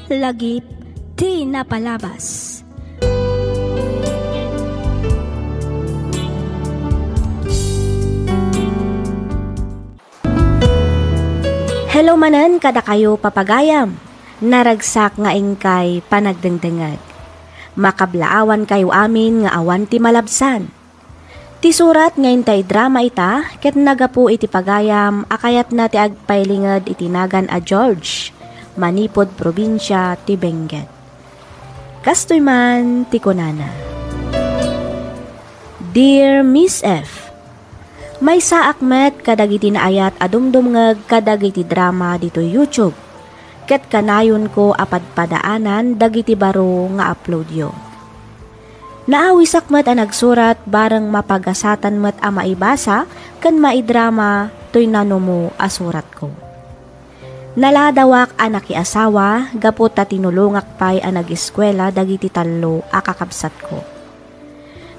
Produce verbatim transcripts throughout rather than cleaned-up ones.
Lagip ti napalabas. Hello manen kadakayo, papagayam. Naragsak nga inkay panagdengdengngeg. Makablaawankayo amin nga awan ti malabsan. Ti surat nga inta idrama ita ket naggapu iti pagayam a kayatna ti agpailinged iti nagan a George, manipud probinsia ti Benguet. Kastoy man ti kunana, Dear Miss F, maysaak met kadagiti naayat a dumdumngeg kadagiti drama ditoy YouTube, ket kanayonko a padpadaanan dagiti baro nga uploadyo. Naawisak met a nagsurat bareng mapagasatan met a maibasa ken maidrama toy nanumo a suratko. Naladawak a nakiasawa gapu ta tinulongak pay a nageskuela dagiti tallo a kakabsatko.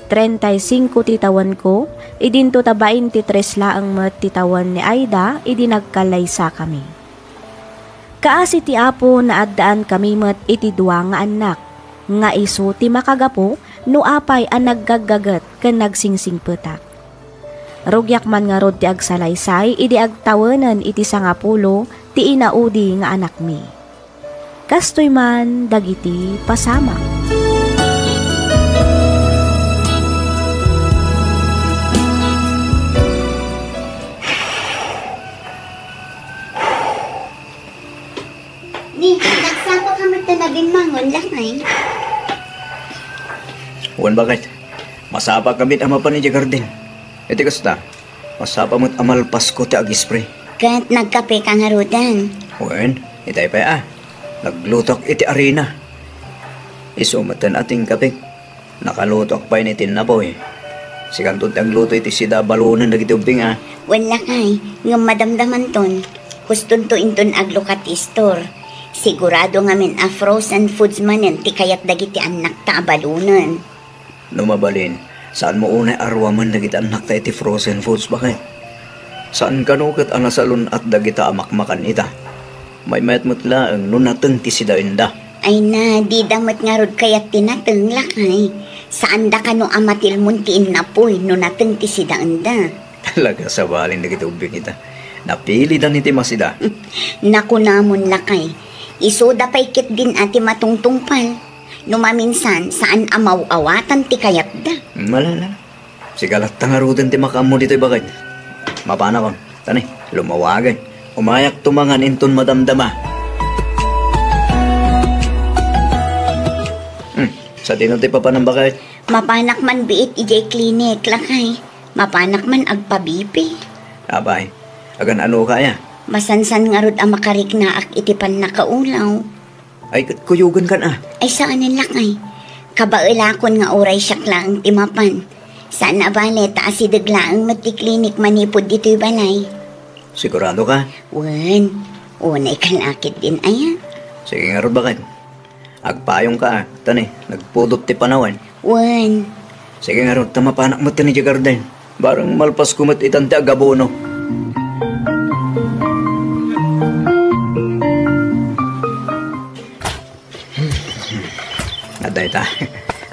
Treinta y cinco ti tawenko, idinto ta baintitres laeng met ti tawen ni Aida idi nagkallaysakami. Kaasi ti Apo, naaddaankami met iti dua nga annak, nga isu ti makagapu no apay a naggaggaget ken nagsingsingpetak. Rugiak man ngarud ti agsalaysay idi agtawenen iti sangapulo ti inaudi nga anakmi. Kastoy man dagiti pasamak. Ni, nagsapa ka met ta nabimmangon, lakay? Wen, baket. Masapa ka met a mapan idiay garden. Iti kasta, masapa met a malpasko ti agispray. Ket nagkape ka ngaruden? Wen, itay pay a. Naglutok iti arina. Isu met ten a ti inkapek. Nakalutok pay ni tinnapoy. Sikanto ti agluto iti sida a balunen dagiti ubbing a. Wen, lakay, ngem madamdamanton. Hustonto inton aglukat ti store. Sigurado ngamin a frozen foods manen ti kayat dagiti annakta a balunen. No mabalin, saanmo unay a ruamen dagiti annakta iti frozen foods, baket? Saan kano ket a nasalun-at dagita a makmakan ita? Maymayat met laeng no nateng ti sidaenda. Ay na, dida met ngarud kayat ti nateng, lakay. Saanda kano a matilmon ti innapoy no nateng ti sidaenda. Talaga, sabalin dagiti ubbing ita. Napilidan iti masida. Nakunamon, lakay. Isuda pay ketdin a ti matungtungpal. No maminsan, saan a maw-awatan ti kayatda. Malala. Sika latta ngaruden ti makaammo ditoy, baket. Mapanakon. Tani, lumawagen. Umayakto mangan inton madamdama. Hmm, sadino ti papanam, baket? Mapanak man biit idiay klinik, lakay. Mapanak man agpa-B P. Apay, agan-ano kaya? Masansan ngarud a makariknaak iti pannakaulaw. Ay, ket kuyogenkan a. Ay, saanen, lakay. Kabaelakon nga uray siak laeng ti mapan. Saan a bale, ta asideg laeng met ti klinik manipud ditoy balay. Sigurado ka? Wen, unay ka lakit din aya. Sige ngarud, baket. Agpayong ka, a. Tani, nagpudot ti panawen. Wen. Sige ngarud, ta mapanak met idiay garden. Bareng malpasko met itan ti agabono. Adda ita.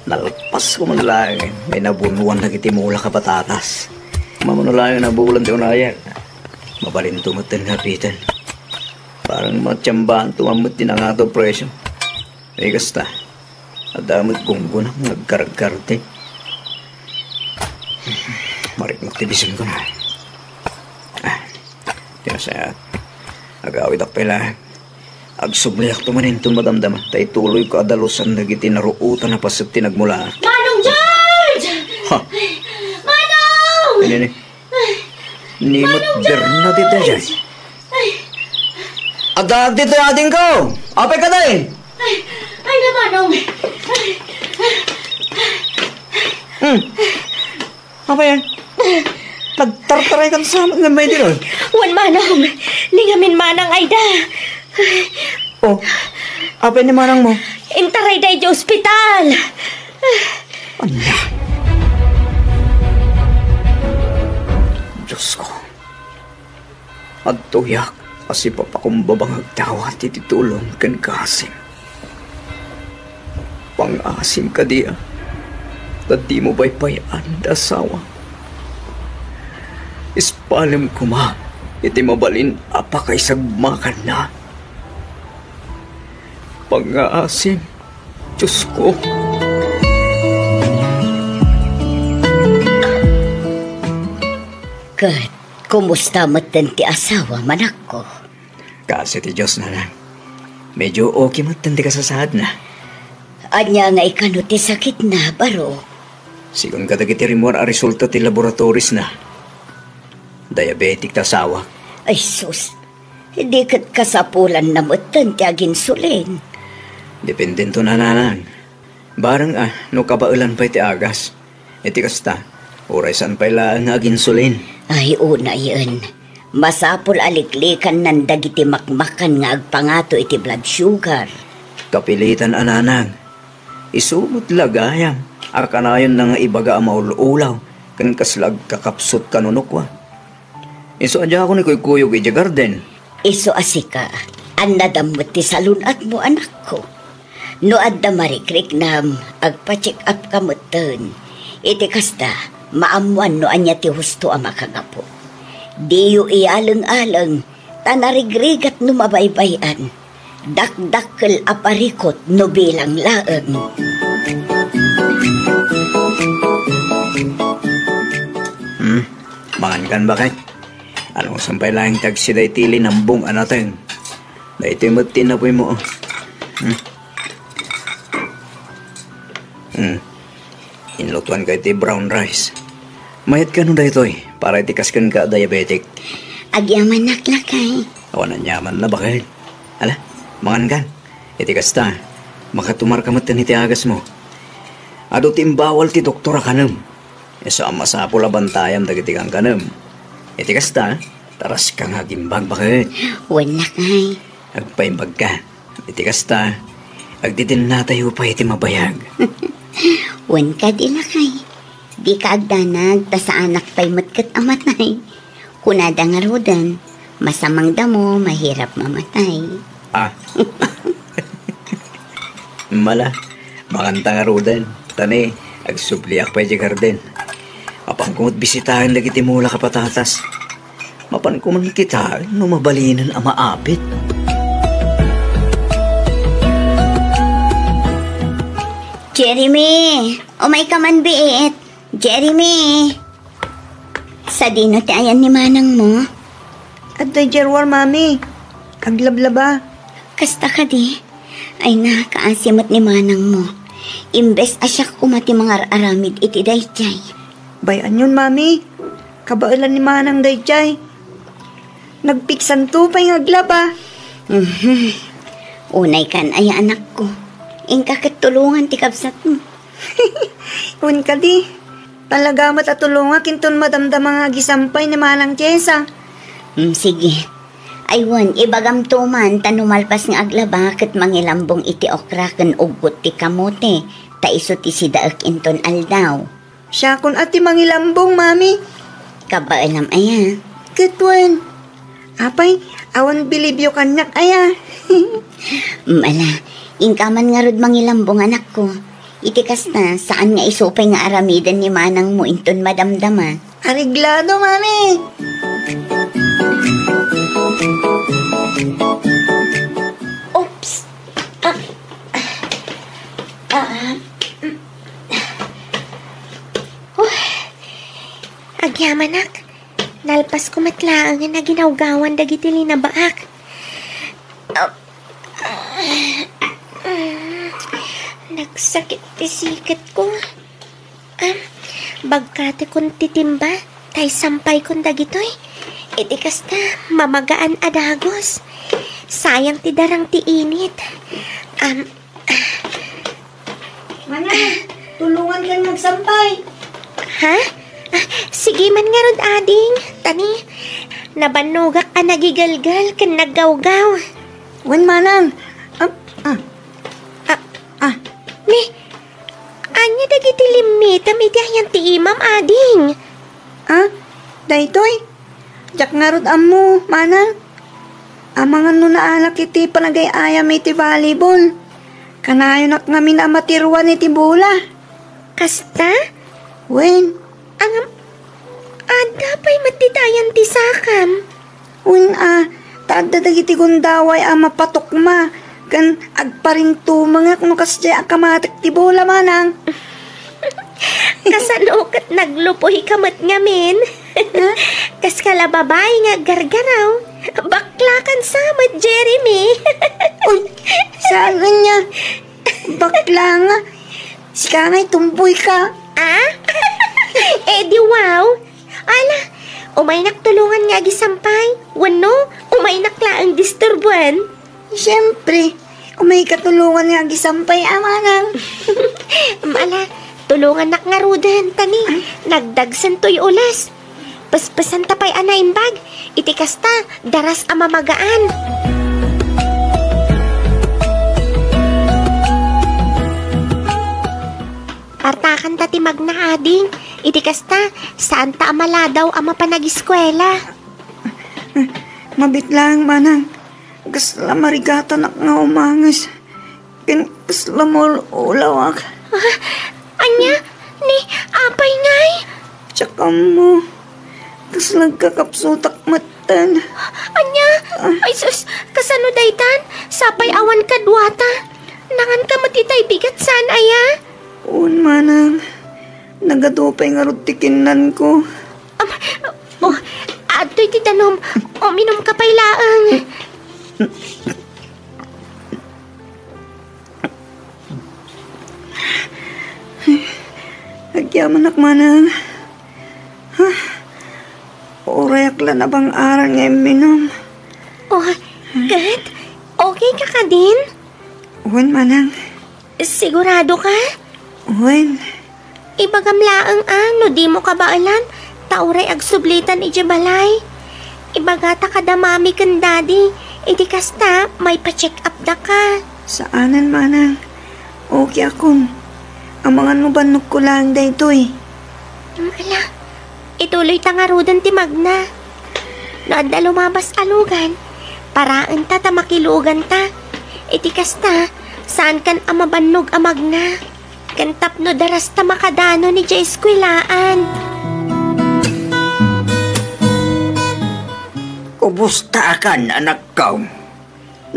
Nalpasko man laeng. May nabunuan dagiti mulak a patatas. Mamano laeng nabulan ti unayak. Mabalinto met ten nga apiten. Bareng matiambaanto man met ti nangato presyo. Ay, kasta. Adda met gunggonak nga agkarkarti. Mariknak ti bisin ko na. Ah, tinasayat. Agawidak pay laeng. Agsubliakto man inton madamdama, ta ituloyko a dalusan dagiti naruotan a paset ti nagmula. Manong George! Ha? Manong! Ini, ini. Ni Manong Bernadette George! Dayjay. Ay. Adda ditoy adingko! Apay ka, day? Ay, ay, na, Manong! Hmm. Apay, nagtartaray kan sa nga may diroy? Wen, Manong! Lingamin, Manang, ay da! Oh, apay ni manang mo? Intarayda iti ospital! Ania? Diosko, adtoyak a sipapakumbaba nga agdawat iti tulong ken kasim. Pangaasim kadi a ta dimo paypay-an ti asawa. Ispalem koma iti mabalin a pakaisagmakanna. Pangaasim, Diosko. Ket kumusta metten ti asawa, manakko? Kaasi ti Dios, nanang. Medyo okay metten ti kasasaadna. Ania nga ikano ti sakitna, baro? Sigun kadagiti rimmuar a resulta ti laboratories na, diabetic ti asawak. Ay, sus. Di ket kasapulanna metten ti aginsulin. Dependento, nanang. Bareng a no kabaelan pay ti agas. Iti kasta, uray saan pay laeng nga aginsulin. Ay, unayen. Masapul a liklikannan dagiti makmakan nga agpangato iti blood sugar. Kapilitan a, nanang. Isu met la gayam a kanayonna nga ibaga a maul-ulaw ken kasla agkakapsut kanunokwa. Isu a diakon ikuykuyog idiay garden. Isu a sika, annadam met ti salun-atmo, anakko. No adda marikriknam, agpa-check up ka metten. Iti kasta, maammoan no ania ti husto a makagapu. Diyo iyaleng-aleng, ta narigrigat no mabaybay-an. Dakdakkel a parikut no bilang laeng. Hmm, mangankan, baket? Alusen pay laeng ti agsida iti linambong a nateng. Daytoy met ti inapuymo. Hmm. Hmm. Inlutoanka iti brown rice. Mayat kano daytoy para iti kas kenka a diabetic. Agyamanak, lakay. Awan aniamanna, baket. Ala, mangankan. Iti kasta, makatumarka metten iti agasmo. Adu ti imbawal ti doktor a kanem. Isu a masapul a bantayam dagiti kankanem. Iti kasta, taraska nga agimbag, baket. Wen, lakay. Agpaimbagka. Iti kasta, agdidennatayo pay iti mabayag. Wen kadi, lakay. Dika agdanag ta saanak pay met ket a matay. Kunada ngaruden, masamang damo, mahirap mamatay. Ah. Mala, makanta ngaruden. Tani, agsubliak pay idiay garden. Mapanko met bisitaen dagiti mulak a patatas. Mapanko man kitaen no mabalinen a maapit. Jeremy, umayka man biit. Jeremy! Sadino ti ayan ni manangmo? Adda idiay ruar, mami. Aglablaba. Kasta kadi? Ay, nakaasi met ni manangmo. Imbes a siak koma ti mangar-aramid iti daydiay. Bay-anyon, mami. Kabaelan ni manang daydiay. Nagpiksanto pay nga aglaba. Mhm. Unaykan aya, anakko. Inka ket tulongan ti kabsatmo. Wen kadi, talaga met a tulongak inton madamdama nga agisampay ni Manang Jessa. Hmm, sige. Ay wen, ibagamto man ta no malpas nga aglaba ket mangilambong iti okra ken uggot ti kamote, ta isu ti sidaek inton aldaw. Siakon a ti mangilambong, mami. Kabaelam aya? Ket wen. Apay, awan bilibyo kaniak aya? Mala, inka man ngarud mangilambong, anakko. Iti kasta, saan nga isu pay nga aramiden ni manangmo inton madamdama. Areglado, mami! Oops! Ah, ah, mm. Huh. Agyamanak, nalpasko met laeng nga naginawgawan dagiti linabaak. Ah, nagsakit ti siketko. Ah, bagkatekon ti timba, ta isampaykon dagitoy. Iti kasta, mamagaan a dagus. Sayang ti darang ti init. Am, Manang, tulongan kan magsampay. Ha? Ah, sige man ngarud, ading. Tani, nabannogak a nagigelgel ken naggawgaw. Wen, manang. Ah, ah. Ah, ah. Ni, ania dagiti limmitem iti ayan ti imam, ading? Ah, daytoy? Diak ngarud ammo, manang. Amangan no naanak iti panagay-ayam iti volleyball. Kanayonak ngamin a matiruan iti bola. Kasta? Wen. Ngem, adda pay met ditayan ti sakam? Wen a, ta adda dagiti gundaway a mapatukma, ken agparintumengak no kasdiay a kamatek ti bola, manang. Kasano ket naglupoyka met ngamin? Ha? Kaskala babai nga aggargaraw. Baklakan sa met, Jeremy. Uy, saan ania? Bakla nga. Sika ngay tumboy ka. Ah? Eh, di wow. Ala, umaynak tulongan nga agisampay. Wenno, umaynak laeng disturbuan. Siyempre, umayka tulongan nga agisampay, a manang. Ala, tulongannak ngaruden, tani. Nagdagsen toy ules. Pespesanta pay a naimbag. Iti kasta, daras a mamagaan. Partakanta ti magna, ading. Iti kasta, saanta a maladaw a mapan agiskuela. Mabit laeng, manang. Kasla marigatanak nga umanges. Ken kasla maul-ulawak. Ah, ania? Ni apay ngay? Diak ammo. Kasla agkakapsutak metten. Ania? Ah. Ay sus, kasano daytan? Sapay awan kaduata. Nanganka met itay bigat saan aya? Wen, manang. Nagadu pay ngarud ti kinnanko. Am, oh, adtoy ti danum. Uminumka pay laeng. Agyamanak, manang. Ha? Urayak la nabang-aran nga imminum. Oh, ket? Okay ka kadin? Wen, manang. Sigurado ka? Wen. Ibagam laeng a no dimo kabaelan, ta uray agsublitan idiay balay. Ibagata kada mami ken daddy, iti kasta, maipa-check up daka. Saanen, manang. Okay akon. Amangan no bannogko laeng daytoy. Ala, ituloyta ngaruden ti magna. No adda lumabas a lugan, paraenta ta makiluoganta. Iti kasta, saankan a mabannog a magna. Ken tapno darasta makadanon idiay eskuelaan. Kumusta akan, anakko?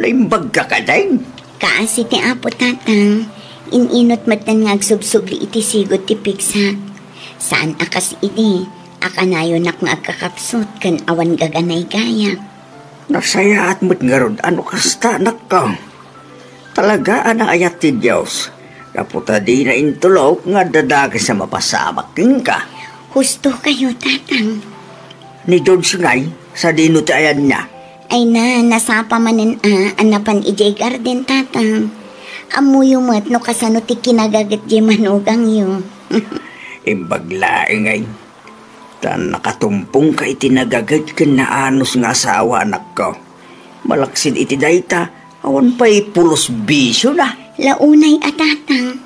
Naimbagka kadin? Kaasi ti Apo, Tatang. In-inut metten nga agsubsubli iti sigud ti pigsak. Saan a kas idi a kanayonak nga agkakapsut ken awan gaganaygayak. Nasayaat met ngarud a no kasta, anakko. Talaga a naayat ti Dios, gapu ta dina intulok nga adda dakes a mapasamak kenka. Husto kayo, Tatang. Ni George ngay, sadino ti ayanna? Ay na, nasapa manen a, a napan idiay garden, Tatang. Ammoyo met no kasano ti kinagaget diay manugangyo. Imbag laeng ngay. Ta nakatumpongka iti nagaget ken naanus nga asawa, anakko. Malaksid iti dayta, awan pay pulos bisiona. La unay a, Tatang,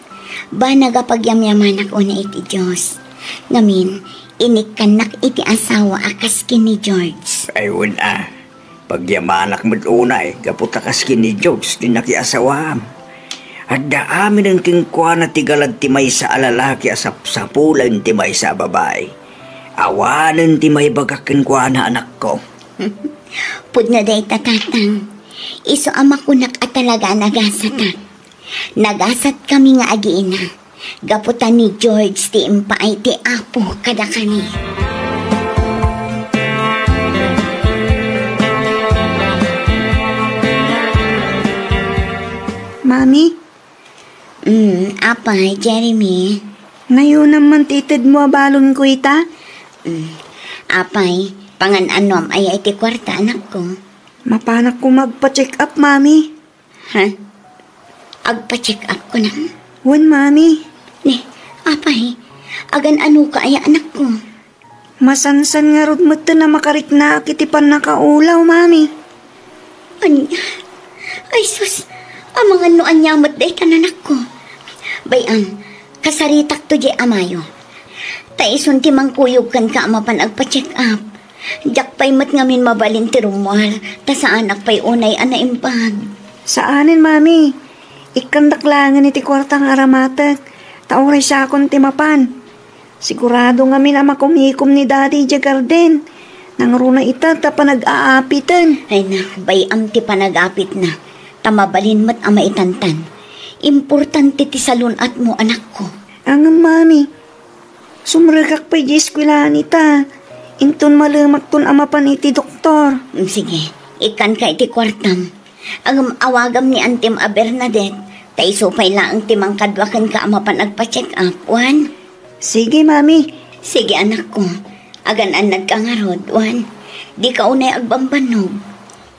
banag a pagyamyamanak unay iti Dios. Ngamin, inikkannak iti asawa a kas ken ni George. Ay, wen a. Pagyamanak met unay, gapu ta kas ken ni George ti nakiasawaam. Adda aminen kenkuana ti galad ti maysa a lalaki a sapsapulen ti maysa a babai. Awanen ti maibagak kenkuana, anakko. Pudno dayta, Tatang. Isu a makunak a talaga a nagasatak. Nagasatkami nga agiina. Gapu ta ni George ti impaay ti Apo kadakami. Mami? Mm, apay, Jeremy? Nayonam man ti itedmo a balonko ita? Mm, apay, pangan-anom aya iti kuarta, anakko? Mapanak koma agpa-check up, Mami. Ha? Agpa-check up kunam? Wen, Mami. Ni, apay, agan-anoka aya, anakko? Masansan ngarud metten a makariknaak iti pannakaulaw, Mami. Ania? Ay sus, amangan no ania met dayta, anakko. Bay-am, kasaritakto diay amayo. Ta isun ti mangkuyog kenka a mapan agpa-check up. Diak pay met ngamin mabalin ti rummuar, ta saanak pay unay a naimbag. Saanen, Mami. Ikkandak laengen iti kuarta nga aramatek, ta uray siakon ti mapan. Sigurado ngamin a makumikom ni Daddy idiay garden. Nangruna ita ta panag-aapiten. Ay na, bay-am ti panag-apitna, ta mabalin met a maitantan. Importante ti salun-atmo, anakko. Ngem, Mami, sumrekak pay idiay eskuelaan ita. Inton malemakton a mapan iti doktor. Mm, sige, ikkanka iti kuartam. Ngem awagam ni Antim a Bernadette, ta isu pay laeng ti mangkadua kenka a mapan agpa-check-up, wen? Sige, Mami. Sige, anakko. Agan-annadka ngarud, wen? Dika unay agbambannog.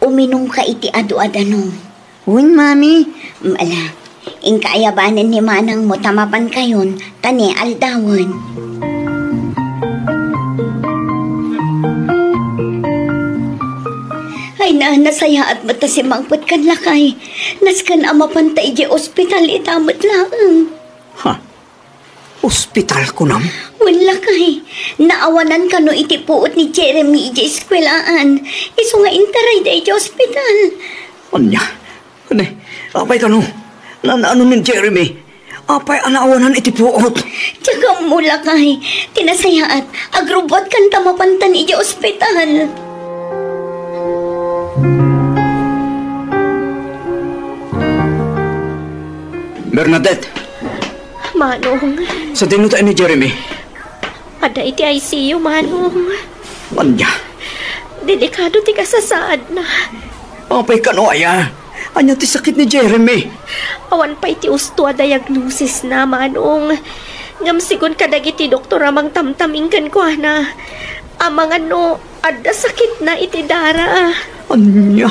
Uminumka iti adu a danum. Wen, Mami. Mm, ala, inka ayabanen ni manangmo ta mapankayon, ta ni aldawen. Ay na, nasayaat met ta simmangpetkan, lakay. Nasken a mapanta idiay ospital ita met laeng. Ha? Ospital, kunam? Wen, lakay. Naawanan kano iti puot ni Jeremy idiay eskuelaan. Isu nga intarayda idiay ospital. Ania? Ne, apay kano? Naan-ano ni Jeremy? Apay a naawanan iti puot? Diak ammo, lakay. Ti nasayaat, agrubbuatkan ta mapantan idiay ospital. Bernadette! Manong. Sadino ta ni Jeremy? Adda iti I C U, Manong. Ania? Delikado ti kasasaadna. Apay kano aya? Ania ti sakit ni Jeremy? Awan pay ti usto a diagnosisna, Manong. Ngem sigun kadagiti doktor a mangtamtaming kenkuana, amangan no adda sakitna iti dara. Ania?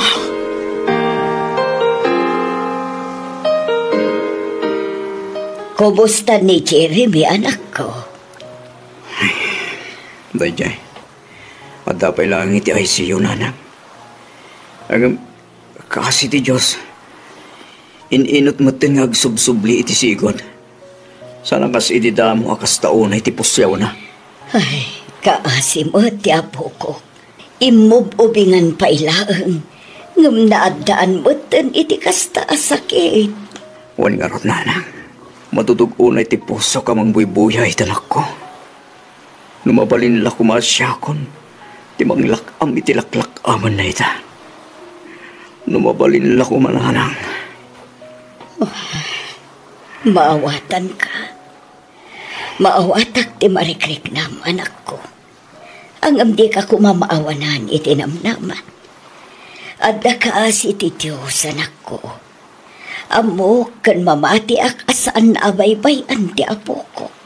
Kumusta ni Jeremy, anakko? Daydiay, adda pay laeng iti I C U, nanang. Ngem, kaasi ti Dios, in-inut metten nga agsubsubli iti sigud. Sana kas idi damo a kasta unay ti pusiawna. Ay, kaasi met ti apokok. Immub-ubingan pay laeng, ngem naaddaan metten iti kasta a sakit. Wen ngarud, nanang, matutog unay ti pusok a mangbuybuyay, anakko. No mabalin la koma a siakon ti manglak-am iti laklak-amen dayta. No mabalin la koma, nanang. Maawatanka. Maawatak ti marikriknam, anakko. Ngem dika koma maawanan iti namnama. Adda kaasi ti Dios, anakko. Ammok ken mamatiak a saan a baybay-an ti apokok.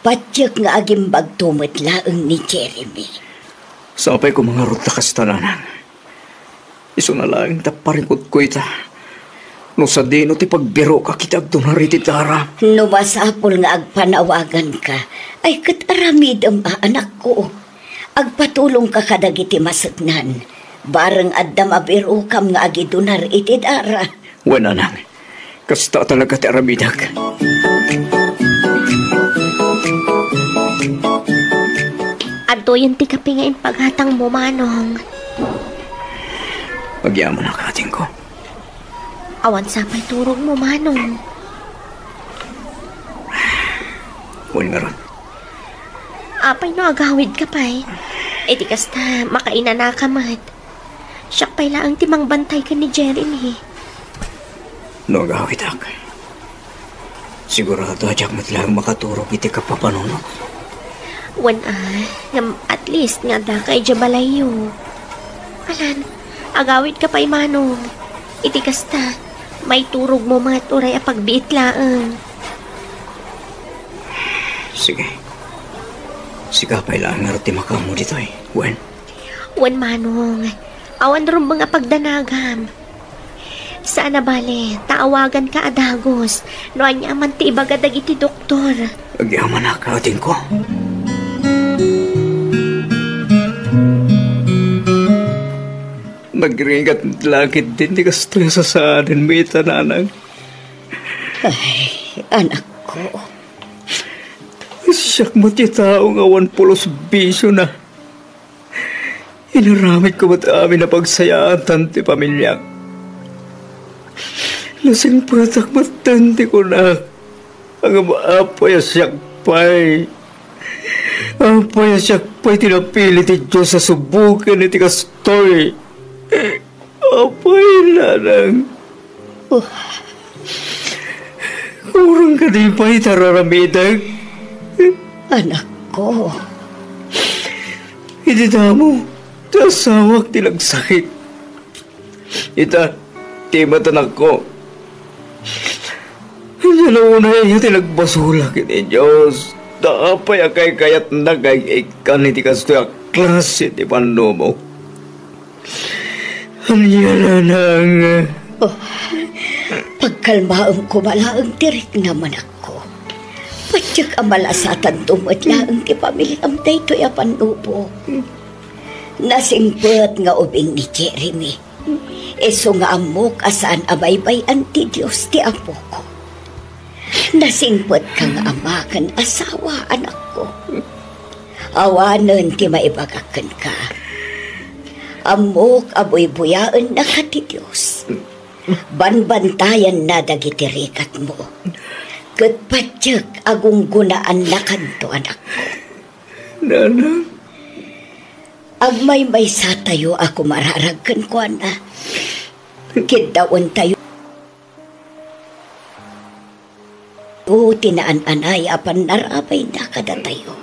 Patiek nga agimbagto met laeng ni Jeremy. Sapay koma ngarud ta kasta, nanang. Isuna laeng ta parikutko ita. No sadino ti pagbirokak iti agdunar iti dara. No masapul nga agpanawaganka, ay ket aramidem a, anakko. Agpatulongka kadagiti maseknan. Bareng adda mabirokam nga agidunar iti dara. Wen, nanang. Kasta talaga ti aramidek. Adtoyen ti kape nga impagatangmo, Manong. Agyamanak, adingko. Awan sapay turogmo, Manong. Wen ngarud. Apay no agawidka pay? Iti kasta, makainanaka met. Siak pay laeng ti mangbantay ken ni Jeremy. No agawidak, sigurado a diak met laeng makaturog iti kapapanunot. Wen a, ngem at least nga addaka idiay balayyo. Alan, agawidka pay, Manong. Iti kasta, maiturogmo met uray a pagbiit laeng. Sige. Sika pay laeng ngarud ti makaammo ditoy, wen? Wen, Manong. Awan rumbeng a pagdanagam. Saan a bale, ta awaganka a dagus no ania man ti ibaga dagiti doktor. Agyamanak, adingko. Nagrigat la ketdin ti kastoy a sasaadenmo ita, nanang. Ay, anakko. Siak met ti tao nga awan pulos bisiona. Inaramidko met amin a pagsayaatan ti pamiliak. Nasingpetak metten ti kunak. Ngem apay a siak pay? Apay a siak pay ti napili ti Dios a suboken iti kastoy? Apay, nanang? Oh. Kurang kadi pay ta raramidek? Anakko. Iti damo, ti asawak ti nagsakit. Ita, ti met, anakko. Ania la unay ti nagbasolak iti Dios. Ta apay a kaykayatna nga ig-ikkan iti kastoy a klase ti pannubo? Ania, nanang? Oh, pagkalmaem koma laeng ti riknam, anakko. Patiek a malasatanto met laeng ti pamiliam daytoy a pannubo. Nasingpet nga ubing ni Jeremy. Isu nga ammok a saan a baybay-an ti Dios ti apoko. Nasingpetka nga ama ken asawa, anakko. Awanen ti maibagak kenka. Ammok a buybuyaennaka ti Dios. Banbantayanna dagiti rikatmo. Ket patiek a gunggonaannakanto, anakko. Nanang. Agmaymaysatayo a kumararag kenkuana. Kiddawentayo ti naan-anay a pannarabayna kadatayo.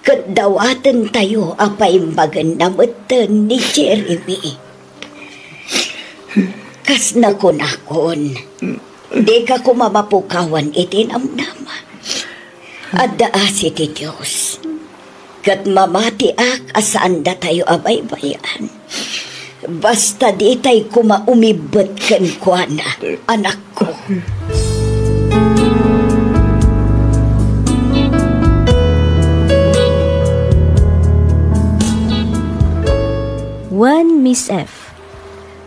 Ket dawatentayo a paimbagenna metten ni Jeremy. Kas nakunakon, dika koma mapukawan iti namnama. Adda asi ti Dios. Ket mamatiak a saandatayo a baybay-an. Basta ditay koma umibbet kenkuana, anakko. Wen, Miss F,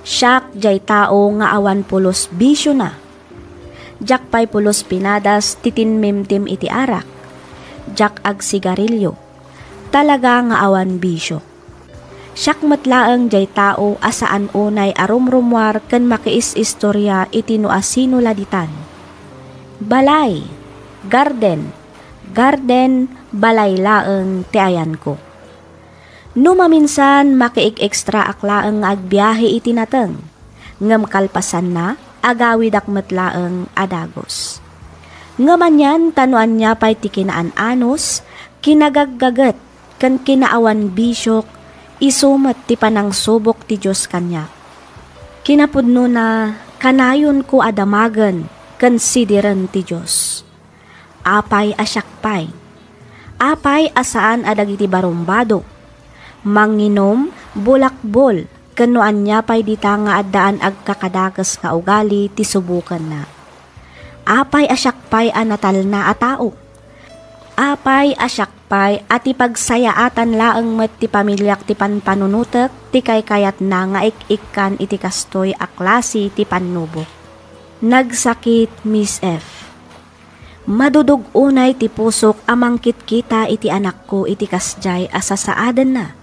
siak jay tao nga awan pulos bisiona. Diak pay pulos pinadas ti tinmimtim iti arak. Diak agsigarilio. Talaga nga awan bisio. Siak met laeng jay tao a saan unay a rumrumuar ken makiis-istoria iti no asino la ditan. Balay, garden, garden, balay laeng ti ayanko. No maminsan, makiig-extraak laeng nga agbiahe iti nateng, ngem kalpasanna, agawidak met laeng a dagus. Ngem anian ta no ania pay ti kinaan-anus, kinagaggaget, ken kinaawan bisiok, isu met ti panangsubok ti Dios kaniak. Kinapudnona, kanayonko a damagen ken sidiren ti Dios. Apay a siak pay? Apay a saan a dagiti barumbado, manginum, bulakbol, ken no ania pay dita nga addaan agkakadakes nga ugali ti subokenna? Apay a siak pay a natalna a tao? Apay a siak pay a ti pagsayaatan laeng met ti pamiliak ti panpanunotek ti kaykayatna nga ik-ikkan iti kastoy a klase ti pannubok? Nagsakit, Miss F. Madudog unay ti pusok a mangkitkita iti anakko iti kasdiay a sasaadenna.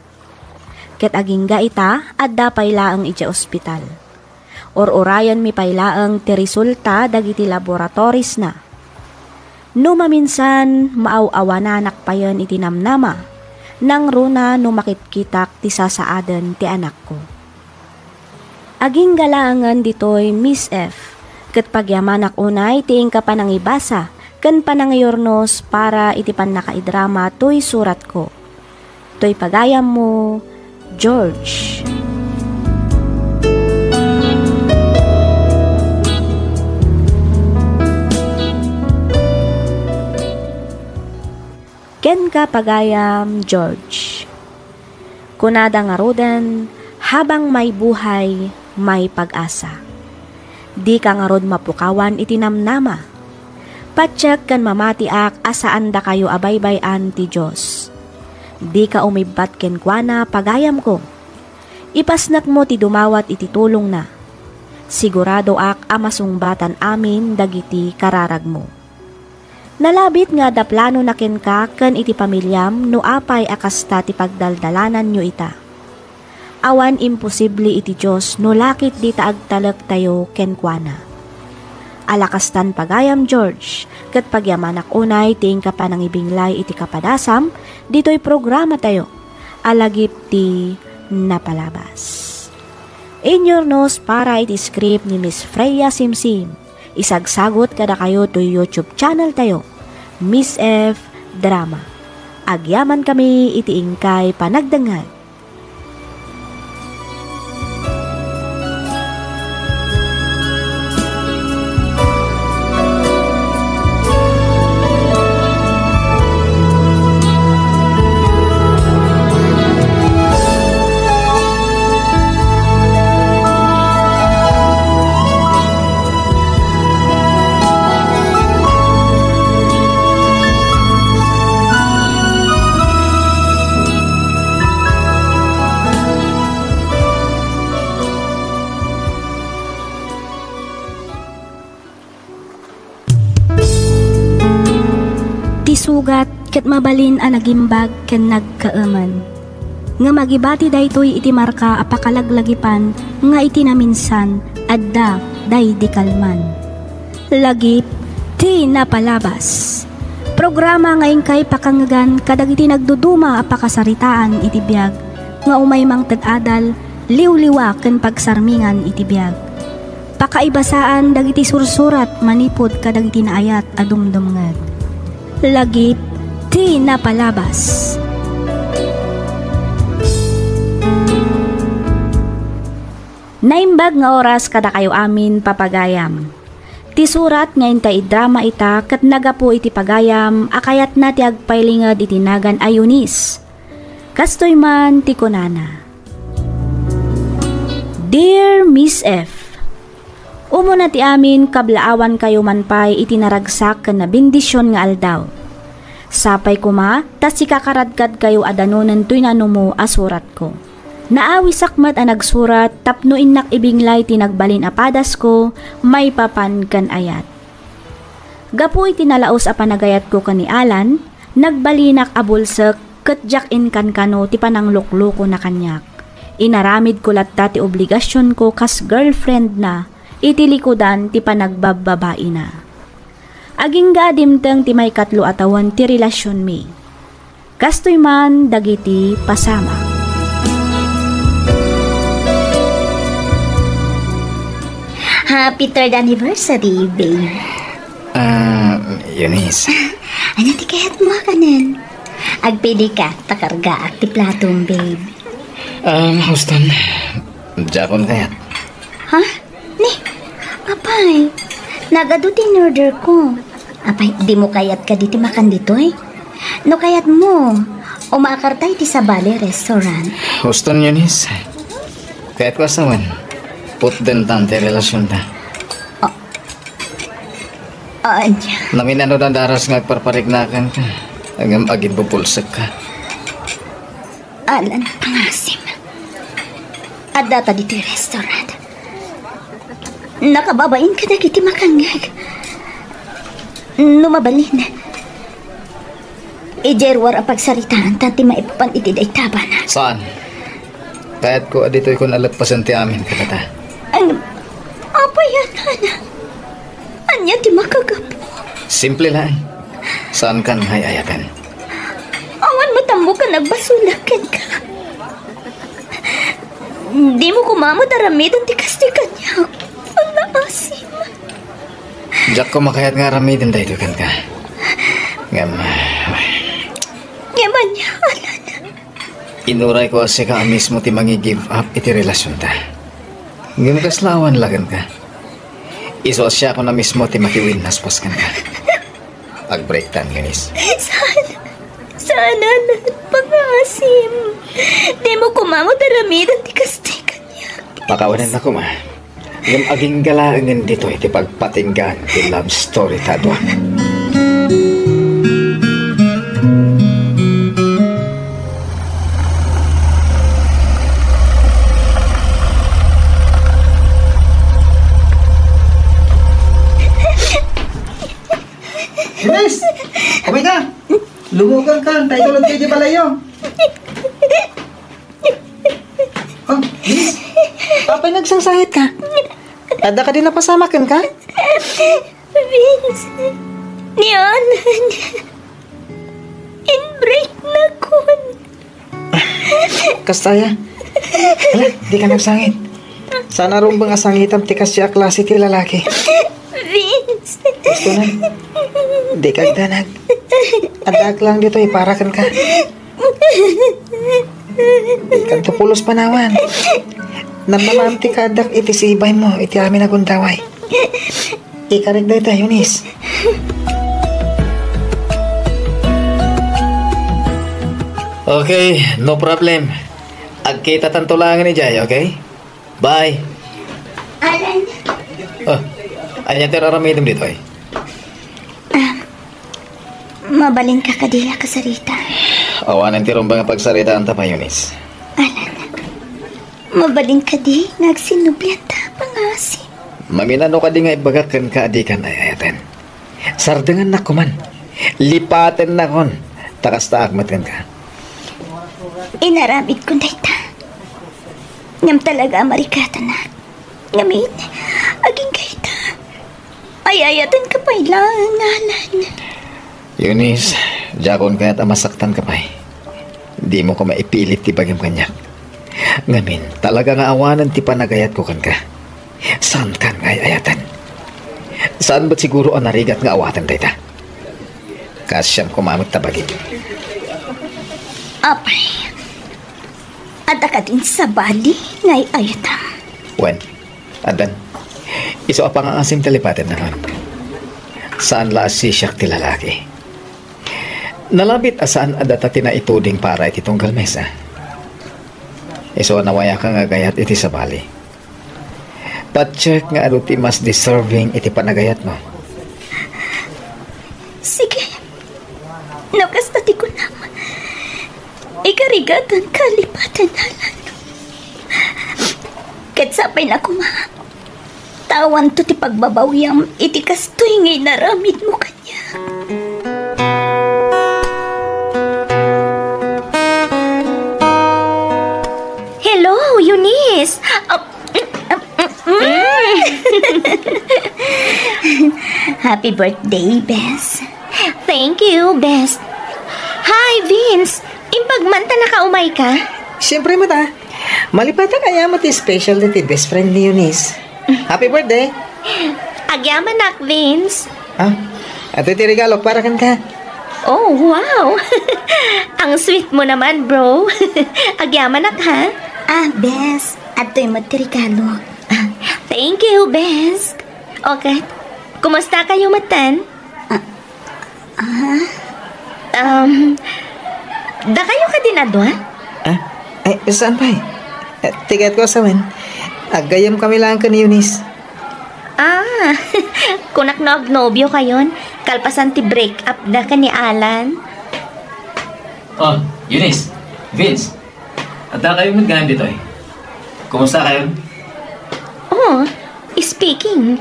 Ket agingga ita, adda pay laeng idiay ospital. Ur-urayenmi pay laeng ti resulta dagiti laboratoriesna. No maminsan, maaw-awananak payen iti namnama, nangruna no makitkitak ti sasaaden ti anakko. Agingga laengen ditoy, Miss F, ket pagyamanak unay ti inka panangibasa ken panangiyurnos para iti pannakaidrama toy suratko. Toy pagayammo, George. Kenka, pagayam George. Kunada ngaruden, habang may buhay, may pag-asa. Dika ngarud mapukawan iti namnama. Patiek ken mamatiak a saandakayo a baybay-an ti Dios. Dika umibbat kenkuana, pagayamko. Ipasnekmo ti dumawat iti tulongna. Siguradoak a masungbatan amin dagiti kararagmo. Nalabit nga adda planona kenka ken iti pamiliam no apay a kasta ti pagdaldalananyo ita. Awan imposible iti Dios no lakit dita agtalektayo kenkuana. A la kastan pagayam, George, ket pagyamanak unay ti inka panangibinglay iti kapadasam ditoy programatayo a lagip ti napalabas. Inyurnos para iti script ni Miss Freya Simsim, isagsagut kadakayo toy YouTube channel tayo, Miss F Drama. Agyaman kami iti inkay panagdengngeg. Ti sugat ket mabalin a nagimbag ken nagkaemen. Ngem agibati daytoy iti marka a pakalaglagipan nga iti naminsan, adda daydi kalman. Lagip ti napalabas. Programa nga inkay pakangngegan kadagiti nagduduma a pakasaritaan iti biag nga umay mangted adal, liwliwa ken pagsarmingan iti biag. Pakaibasaan dagiti sursurat manipud kadagiti naayat a dumdumngeg. Lagip ti napalabas. Naimbag nga oras kadakayo amin, papagayam. Ti surat nga intay idrama ita ket nagapu iti pagayam a kayatna ti agpailinged iti nagan a Eunice. Kastoy man ti kunana, Dear Miss F, umuna ti amin, kablaawankayo man pay iti naragsak ken nabendision nga aldaw. Sapay koma ta sikakaradkadkayo a danonen toy nanumo a suratko. Naawisak met a nagsurat tapno innak ibinglay ti nagbalin a padasko maipapan ken ayat. Gapu iti nalaus a panagayatko ken ni Alan, nagbalinak a bulsek ket diak inkankano ti panangluklukona kaniak. Inaramidko latta ti obligasionko kas girlfriendna iti likudan ti panagbabbabaina. Agingga a dimteng ti maikatlo a tawen ti relasionmi. Kastoy man dagiti pasamak. Happy third anniversary, babe. Ah, Eunice. Ania ti kayatmo a kanen? Agpilika, ta kargaak ti platom, babe. Um, Houston, diakon kayat. Ha? Ni, apay, nagadu ti in-order ko. Apay, dimo kayat kadi ti makan ditoy? No kayatmo, umaakar tayo iti sabali restaurant. Houston, Eunice, kayatko a sawen, putdentan ti relasionta. Ah, ania? Namin-ano da daras nga agparpariknakan ka, ngem agimbubulsek ka. Alan, pangasim. Adda ta ditoy restaurant. Nakababain kadagiti makangngeg. No mabalin, idiay ruar a pagsaritaan ta ti maipapan iti dayta a banag. Saan? Kayatko a ditoy kon a leppasen ti amin kadata. Ano? Apay, Alan? Ania ti makagapu? Simple laeng. Saankan nga ay-ayaten. Awan met ammok a nagbasolak kenka. Dimo koma met aramiden ti kastoy kaniak. Naasim. Diak koma kayat nga aramiden daytoy kenka. Ngem, ah, Ngem ania, Alan? Inurayko a sika a mismo ti mangi-give up iti relasionta. Ngem kasla awan la kenka. Isu a siakon a mismo ti makiwinnaspas kenka. Agbreaktan, Eunice. Saan? Saan, Alan? Pangasim. Dimo koma met aramiden ti kastoy kaniak. Pakawanennak koma. Ngem agingga laengen ditoy ti pagpatinggaan ti love story ta dua. Eunice! Umay ka! Lumugan ka! Tayo tulad kayo di balayo! Oh, Eunice! Apay nagsangsangit ka? Adda kadi napasamak kenka? Vince, ni Alan, inbreaknakon. Kasta aya? Hala, dika agsangit. Saan a rumbeng a sangitam ti kasdiay a klase ti lalaki. Vince. Gusto na. Dika agdanag. Addaak laeng ditoy para kenka. Dikanto pulos panawan. Namnamaam ti kaaddak iti sibaymo iti amin a gundaway. Ikarik dayta, Eunice. Okay, no problem. Agkitatanto laengen idiay, okay? Bye. Alan. Oh, ania ti ar-aramidem ditoy? Ah, mabalinka kadi a kasarita? Awanen ti rumbeng a pagsaritaanta pay, Eunice. Alan, mabalin kadi nga agsinnublianta a pangasim? Maminano kadi nga ibbagak kenka a dikan ay-ayaten? Sardengannak koman. Lipatennakon. Ta kastaak met kenka. Inaramidkon dayta. Ngem talaga a marikatanak. Ngamin, agingga ita. Ay-ayatenka pay laeng, Alan. Eunice, diakon kayat a masaktanka pay. Dimo koma ipilit ti bagim kaniak. Ngamin, talaga nga awanen ti panagayatko kenka. Saankan nga ay-ayaten. Saan met siguro a narigat nga awaten dayta? Kaasiam koma met ta bagim. Apay, adda kadin sabali nga ay-ayatam? Wen, addan. Isu a pangasim ti lipatennakon. Saan la a sisiak ti lalaki. Nalabit a saan a data ti naituding para iti tunggal mesa. Isu a nawayakan nga agayat iti sabali. Patiek nga adu ti mas deserving iti panagayatmo. Sige. No kasta ti kunam, ikarigatanka lipaten, Alan. Ket sapay na koma, ta awanto ti pagbabawiam iti kastoy nga inaramidmo kaniak. Hello, Eunice! Ah, mm, mm, mm, mm. Happy birthday, bes. Thank you, bes. Hi, Vince! Imbag man ta nakaumayka? Siyempre met a. Malipatak aya met ti special day ti best friend ni Eunice. Happy birthday! Agyamanak, Vince. Ah, adtoy ti regalok para kenka. Oh, wow! Ang sweet mo naman, bro. Agyamanak, ha? Ah, bes. Adtoy met ti regalok. Ah, thank you, bes. Okay. Kumusta kayo metten? Ah, Ah? Um, dakayo kadin a dua? Ah? Ay, saan pay? Eh, ti kayatko a sawen, aggayyemkami laeng ken ni Eunice. Ah, kunak no agnobiokayon, kalpasan ti break up da ken ni Alan. Oh, Eunice, Vince, adda kayo met gayam ditoy. Kumusta kayo? Oh, speaking.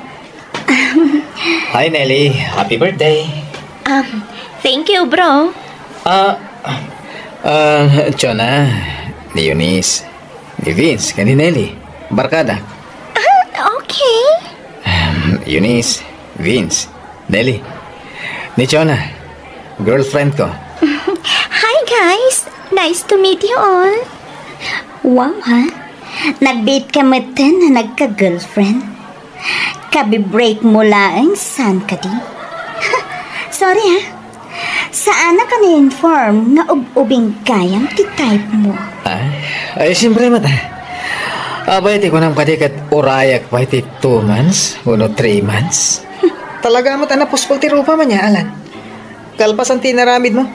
Hi, Nelly. Happy birthday. Um, thank you, bro. Ah, ah, Chona, ni Eunice, ni Vince, ken ni Nelly. Barkada. Ah, okay. Um, Eunice, Vince, Nelly, ni Chona, girlfriend ko. Hi, guys. Nice to meet you all. Wow, ha? Nag-date ka metten a nagka-girlfriend? Kabi-break mo laeng saan kadi? Sorry, ha? Saanak a na-inform nga ub-ubing gayam ti type mo. Ah? Ay, siyempre, mata. Apay, ti kunam kadi ket urayak pay ti two months wenno three months? Talaga met a napuspol ti rupa man ya, Alan. Kalpasan ti inaramid mo,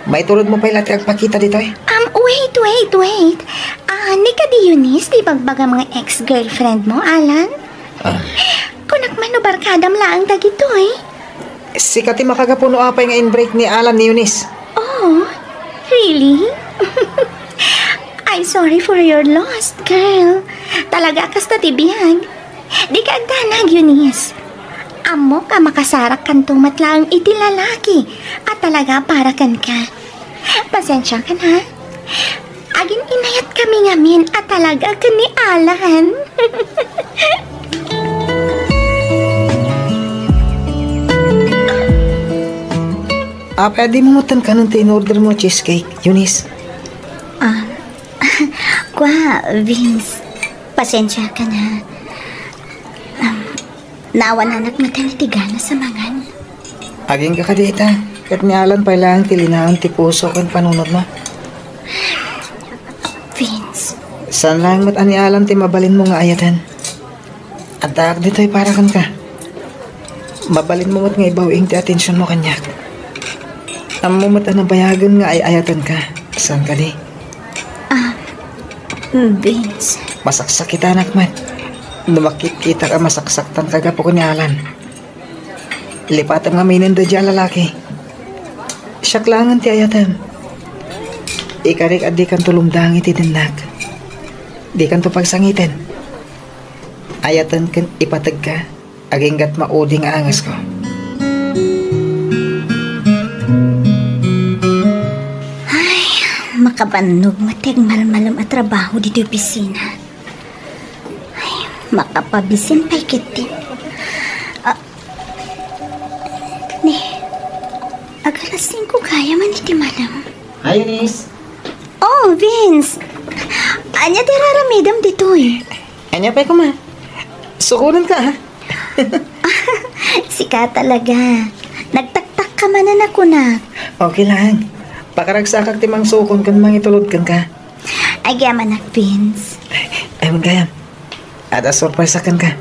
maiturod mo pay la ti agpakita ditoy. Um, wait, wait, wait. Ah, ni kadi Eunice ti bagbagam nga ex-girlfriend mo, Alan? Ah. Kunak man no barkadam laeng dagitoy. Sika ti makagapu no apay nga in-break ni Alan ni Eunice. Oh, really? I'm sorry for your loss, girl. Talaga kasta ti biag. Dika agdanag, Eunice. Ammok a makasarakkanto met laeng iti lalaki a talaga para kenka. Pasensiakan, ha? Agin-inayatkami ngamin a talaga ken ni Alan. Apay a dimo met kanen ti in-order mo a cheesecake, Eunice? Ah, kua, Vince. Pasensiakan, ha. Um, naawananak met iti gana sa mangan. Agingga kadi ita, ket ni Alan pay laeng ti linaon ti puso ken panunotmo. Vince. Saan laeng met a ni Alan ti mabalinmo nga ayaten. Addaak ditoy para kenka. Mabalinmo met nga ibaw-ing ti atensionmo kaniak. Ammo met a nabayagen nga ay-ayatenka. Saan kadi? Ah, Vince. Masaksakitanak met no makitkitak a masaksaktanka gapu ken ni Alan. Lipatem ngaminen daydiay a lalaki. Siak laengen ti ayatem. Ikarik a dikanto lumdang iti dennak. Dikanto pagsangiten. Ayaten ken ipategka, aginggat maudi nga angesko. Ay, makabannog met ti agmalmalem a trabaho ditoy opisina. Ay, makapabisin pay ketdi. Ah, ni, agalas singko gayam man iti malem. Hi, Eunice. Oh, Vince. Ania ti raramidem ditoy? Ania pay koma? Sukonenka, ha? Sika talaga. Nagtaktakka manen a kunak. Okay lang. Pakaragsakak ti mangsukon ken mangitulod kenka. Agyamanak, Vince. Ay, wen gayam. Adda surprise-ak kenka.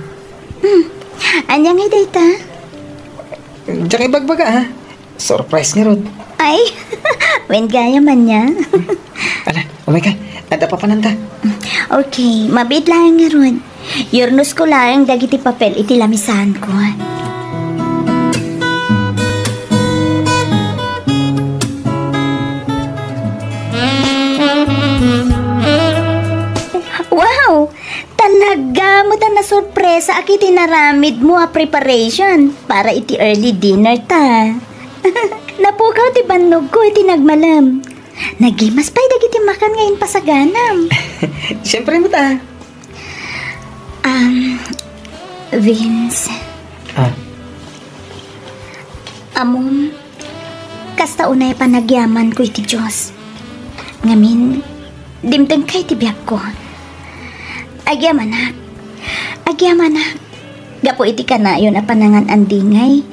Hmm. Ania ngay dayta? Diak ibagbaga, ha? Surprise ngarud. Ay, wen gayam ania. Ala, umayka. Adda papananta. Okay, mabiit laeng ngarud. Yurnosko laeng dagiti papel iti lamisaanko. Wow! Talaga met a nasurpresaak iti inaramidmo a preparation para iti early dinner ta. Napukaw ti bannogko iti nagmalem. Nagimas pay dagiti makan nga impasaganam. Siyempre met a. Um, Vince. Ah. Ammom, kasta unay panagyamanko iti Dios. Ngamin, dimtengka iti biagko. Agyamanak. Agyamanak. Gapu iti kanayon a panangan-andingay,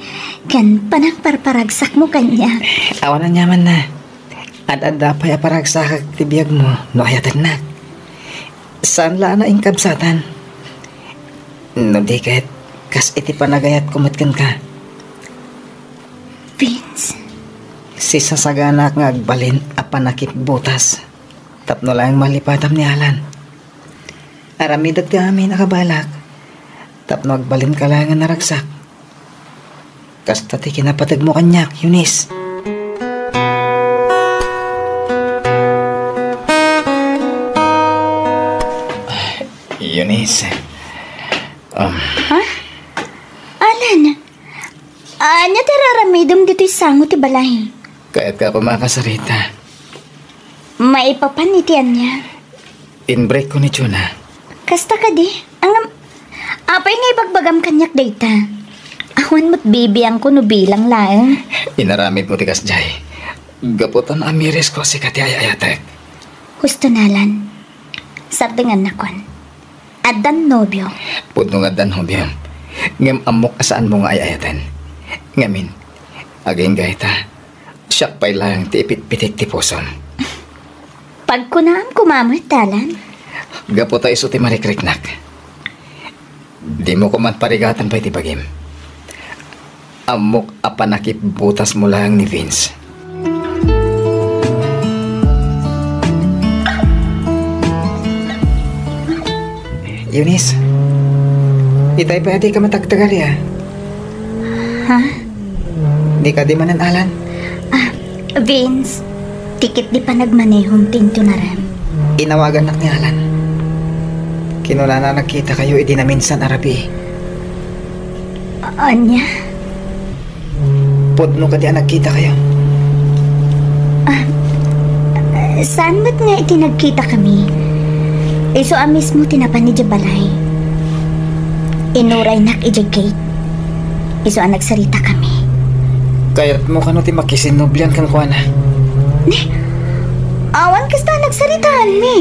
ken panangparparagsakmo kaniak. Awan aniamanna. Ad-adda pay a paragsakak ti biagmo no ayatennak. Saan la a nainkabsatan. No di ket, kas iti panagayatko met kenka. Vince. Sisasaganak nga agbalin a panakipbutas tapno laeng malipatam ni Alan. Aramidek ti amin a kabalak tapno agbalinka laeng a naragsak. Kasta ti kinapategmo kaniak, Eunice. Eunice. Um. Ha? Alan, ania ti raramidem ditoy sango ti balay? Kayatka a kumakasarita. Maipapan iti ania? In-break ko ni Jonah. Kasta kadi? Ngem, apay nga ibagbagam kaniak dayta? Awan met bibiangko no bilang laeng. Inaramidmo ti kasdiay. Gapu ta naamirisko a sika ti ay-ayatek. Husto, Alan. Sardengannakon. Addan nobio. Pudno nga addan nobio. Ngem ammok a saanmo nga ay-ayaten. Ngamin, agingga ita. Siak pay laeng ti ipitpitik ti pusom. Pagkunaam koma met, Alan. Gapu ta isu ti marikriknak. Dimo koman parigaten pay ti bagim. Ammok a panakipbutasmo laeng ni Vince. Eunice, itay pay a dika matagtagal, a? Ha? Di kadi manen, Alan? Ah, Vince, ti ket di panagmanehom ti intunarem. Inawagannak ni Alan. Kinunana nagkitakayo idi naminsan a rabii. Ania? Pudno kadi a nagkitakayo? Ah, saan met nga iti nagkitakami? Isu a mismo ti napan idiay balay. Inuraynak idiay gate. Isu a nagsaritakami. Kayatmo kano ti makisinnublian kenkuana? Ne? Awan kasta nagsaritaanmi.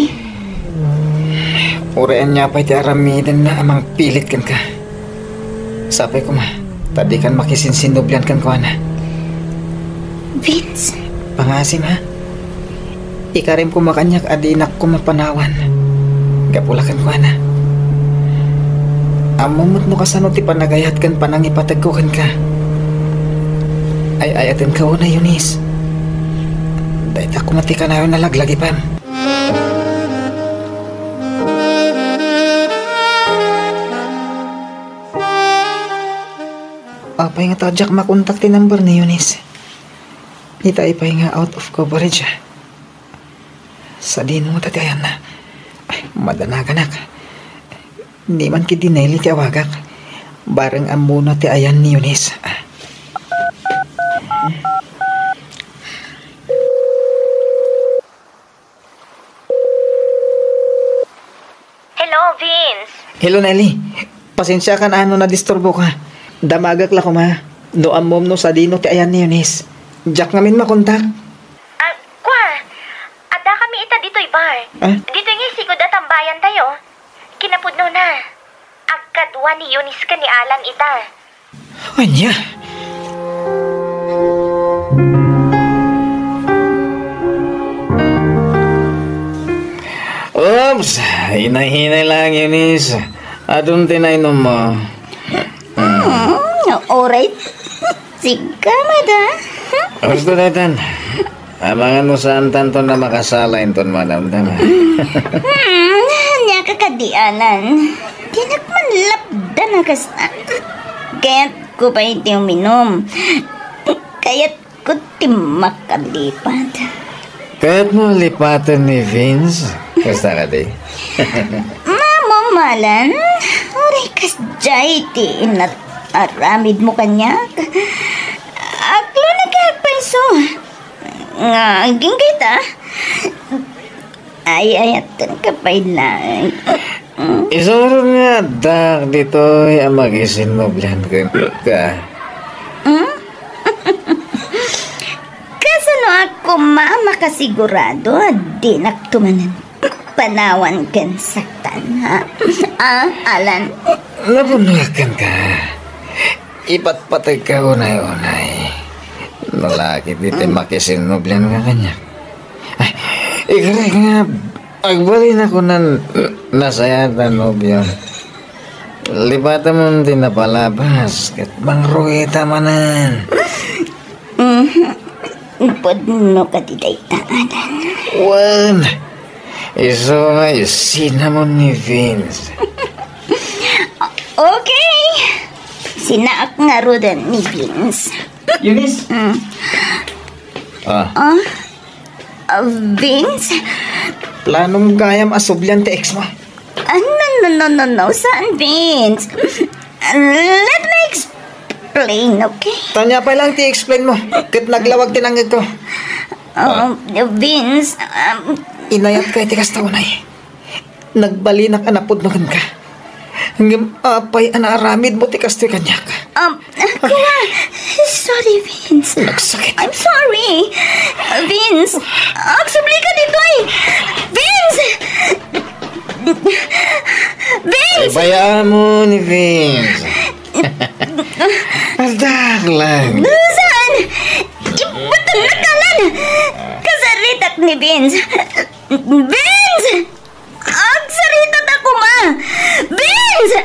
Uray ania pay ti aramidenna a mangpilit kenka. Sapay koma, ta dikan makisinsinnublian kenkuana. Vince? Pangaasim, ha? Ikarim koma kaniak a dinak koma panawan. Gapu la kenkuana. Ammom met no kasano ti panagayat ken panangipategko kenka. Ay-ayatenka unay, Eunice. Dayta koma ti kanayon a laglagipem. Apay nga ta diak makontak ti number ni Eunice? Ita pay nga out of coverage, ah. Sadino ngata ti ayanna? Ay, madanaganak. Ni man ketdi Nelly ti awagak. Bareng ammona ti ayan ni Eunice. Hello, Vince. Hello, Nelly. Pasensiakan a no nadisturboka. Damagak la koma. No ammom no sadino ti ayan ni Eunice. Diak ngamin makontak. Ah, kua, adda kami ita ditoy bar. Ah? Ditoy nga isigud a tambayantayo. Kinapudnona, agkadua ni Eunice ken ni Alan ita. Ania? Oops, hinay-hinay lang, Eunice. Adun ti nainummo. Hmm, alright. Sika, mada. Gusto daytan. Amangan no saantanton a makasala inton madamdama. Hmm, ania ka kadi, Alan? Dinak man lapdan a kasta. Kayatko pay ti uminum. Kayatko ti makalipat. Kayatmo lipaten ni Vince? Kasta kadi? Mamamalan, uray kasdiay ti inat-, aramidmo kaniak. Aklona kayat pay isu. Nga agingga ita. Ay-ayatenka pay laeng. Isurod nga addak ditoy a makisinnublian kenka. Hmm? Kasanoak koma a makasigurado a dinakto manen panawan ken saktan, ha? Ah, Alan? Napunoak kenka. Ipatpategka unay-unay. No la ketdi ti makisinnublianka kaniak. Ay, ikarik nga agbalinak kunan nasayaat a nobio. Lipatemon ti napalabas ket mangrugita manen. Mhm. Pudno kadi dayta, Alan? Wen, isu nga isinamon ni Vince. Okay. Sinaak ngaruden ni Vince. Eunice? Mm. Ah. Ah? Ah, Vince? Planom gayam a sublian ti ex mo? Ah, no, no, no, no, no. Saan, Vince? Let me explain, okay? Ania pay laeng ti explain mo. Ket naglawag ti nangngegko. Ah, Vince, um, inayatka iti kasta unay. Nagbalinak a napudno kenka. Ngem apay a naaramidmo ti kastoy kaniak? Um, kua, sorry, Vince. Nagsakit. I'm sorry. Vince, agsublika ditoy. Vince! Vince! Ibayaam ni Vince. Addak lang. Saan? Ibatannak, Alan! Kasaritak ni Vince. Vince! Agsaritada koma! Vince!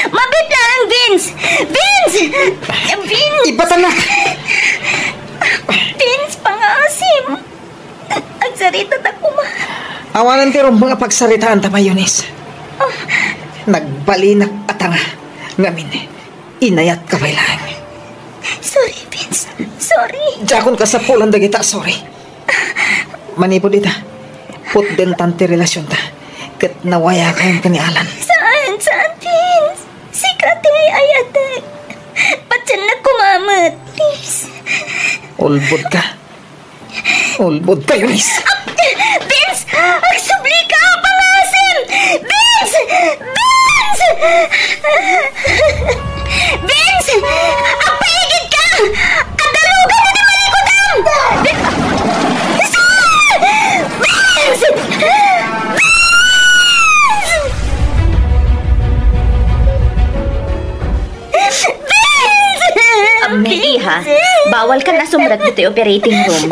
Mabiit laeng, Vince! Vince! Vince! Ibatannak! Vince, pangaasim! Agsaritada koma! Awanen ti rumbeng a pagsaritaanta pay, Eunice. Ah. Nagbalinak a tanga. Ngamin, inayatka pay laeng. Sorry, Vince. Sorry. Diakon kasapulan dagita a sorry. Manipud ita, putdentan ti relasionta ket nawayakayon ken ni Alan. Saan, saan, Vince? Sika ti ay-ayatek. Patiennak koma met, please. Ulbodka. Ulbodka, Eunice. Ah, Vince! Agsublika! Pangaasim! Walka nasumrek ditoy operating room.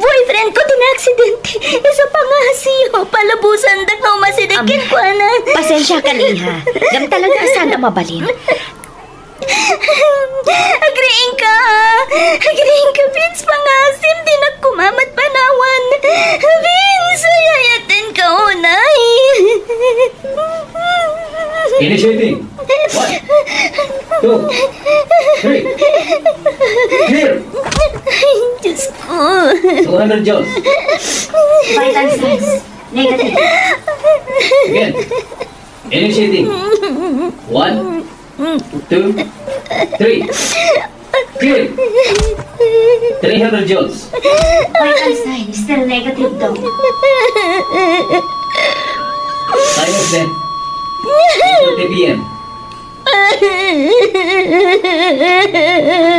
Boyfriend ko ti naaksidente. Isu a pangasio. Palubosandak no umasida kenkuana. Pasensiakan, iha. Ngem talaga a saan a mabalin. Agriingka! Agriingka, Vince, pangasim, dinak kumamat panawan. Vince, ay-ayatenka unay. Initiating. One, two, three. Clear. Ay, Diyos ko. Two hundred joules. Vital signs. Negative. Again. Initiating. One, two, three. Clear. Three hundred joules. Vital sign still negative, Doc. Time is dead. Two thirty P M.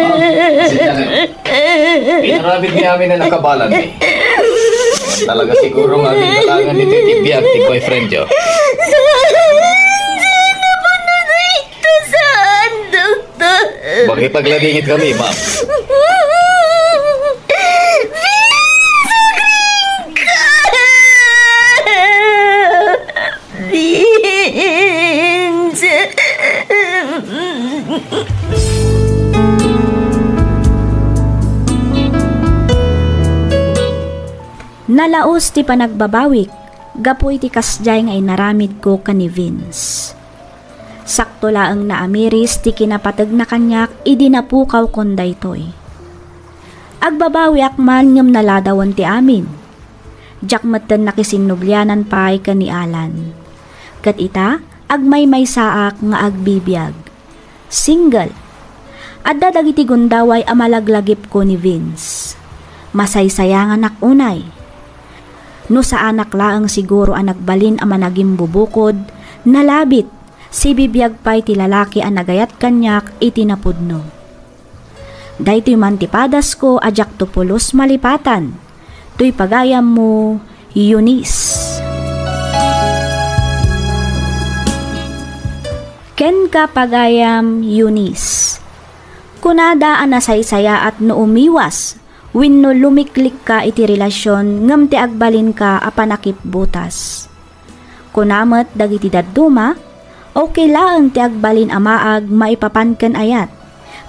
Ma'am, sit down. Inaramid ni amin a nakabalan, eh. Talaga siguro nga gintalangan ditoy ti biag ti boyfriend yo. Saan na po na ito? Saan, doktor? Makipagladingit kami, ma'am. Vince! Nalaus ti panagbabawik gapu iti kasdiay nga inaramidko ken ni Vince. Sakto laeng naamiris ti kinapategna kaniak idi napukawkon daytoy. Agbabawiak man ngem naladawen ti amin. Diak metten nakisinnublianan pay ken ni Alan. Ket ita, agmaymaysaak nga agbibiag. Single. Adda dagiti gundaway a malaglagipko ni Vince. Masaysayanganak unay. No saanak laeng siguro a nagbalin a managimbubukod, nalabit, sibibiag pay ti lalaki a nagayat kaniak iti napudno. Daytoy man ti padasko a diakto pulos malipatan. Toy pagayammo, Eunice. Kenka, pagayam, Eunice. Kunada a nasaysayaat no umiwas wenno lumiklikka iti relasion ngem ti agbalinka a panakipbutas. Kuna met dagiti dadduma, okay laeng ti agbalin a maag maipapan ken ayat,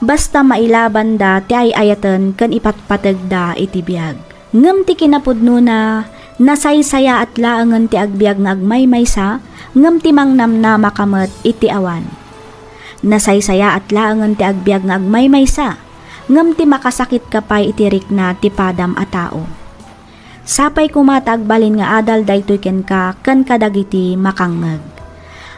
basta mailabanda ti ay-ayaten ken ipatpategda iti biag. Ngem ti kinapudnona, nasaysayaat laengen ti agbiag nga agmaymaysa, ngem ti mangnamnamaka met iti awan. Nasaysayaat laengen ti agbiag nga agmaymaysa, ngem ti makasakitka pay iti rikna ti padam a tao. Sapay koma ta agbalin nga adal daytoy kenka ken kadagiti makangngeg.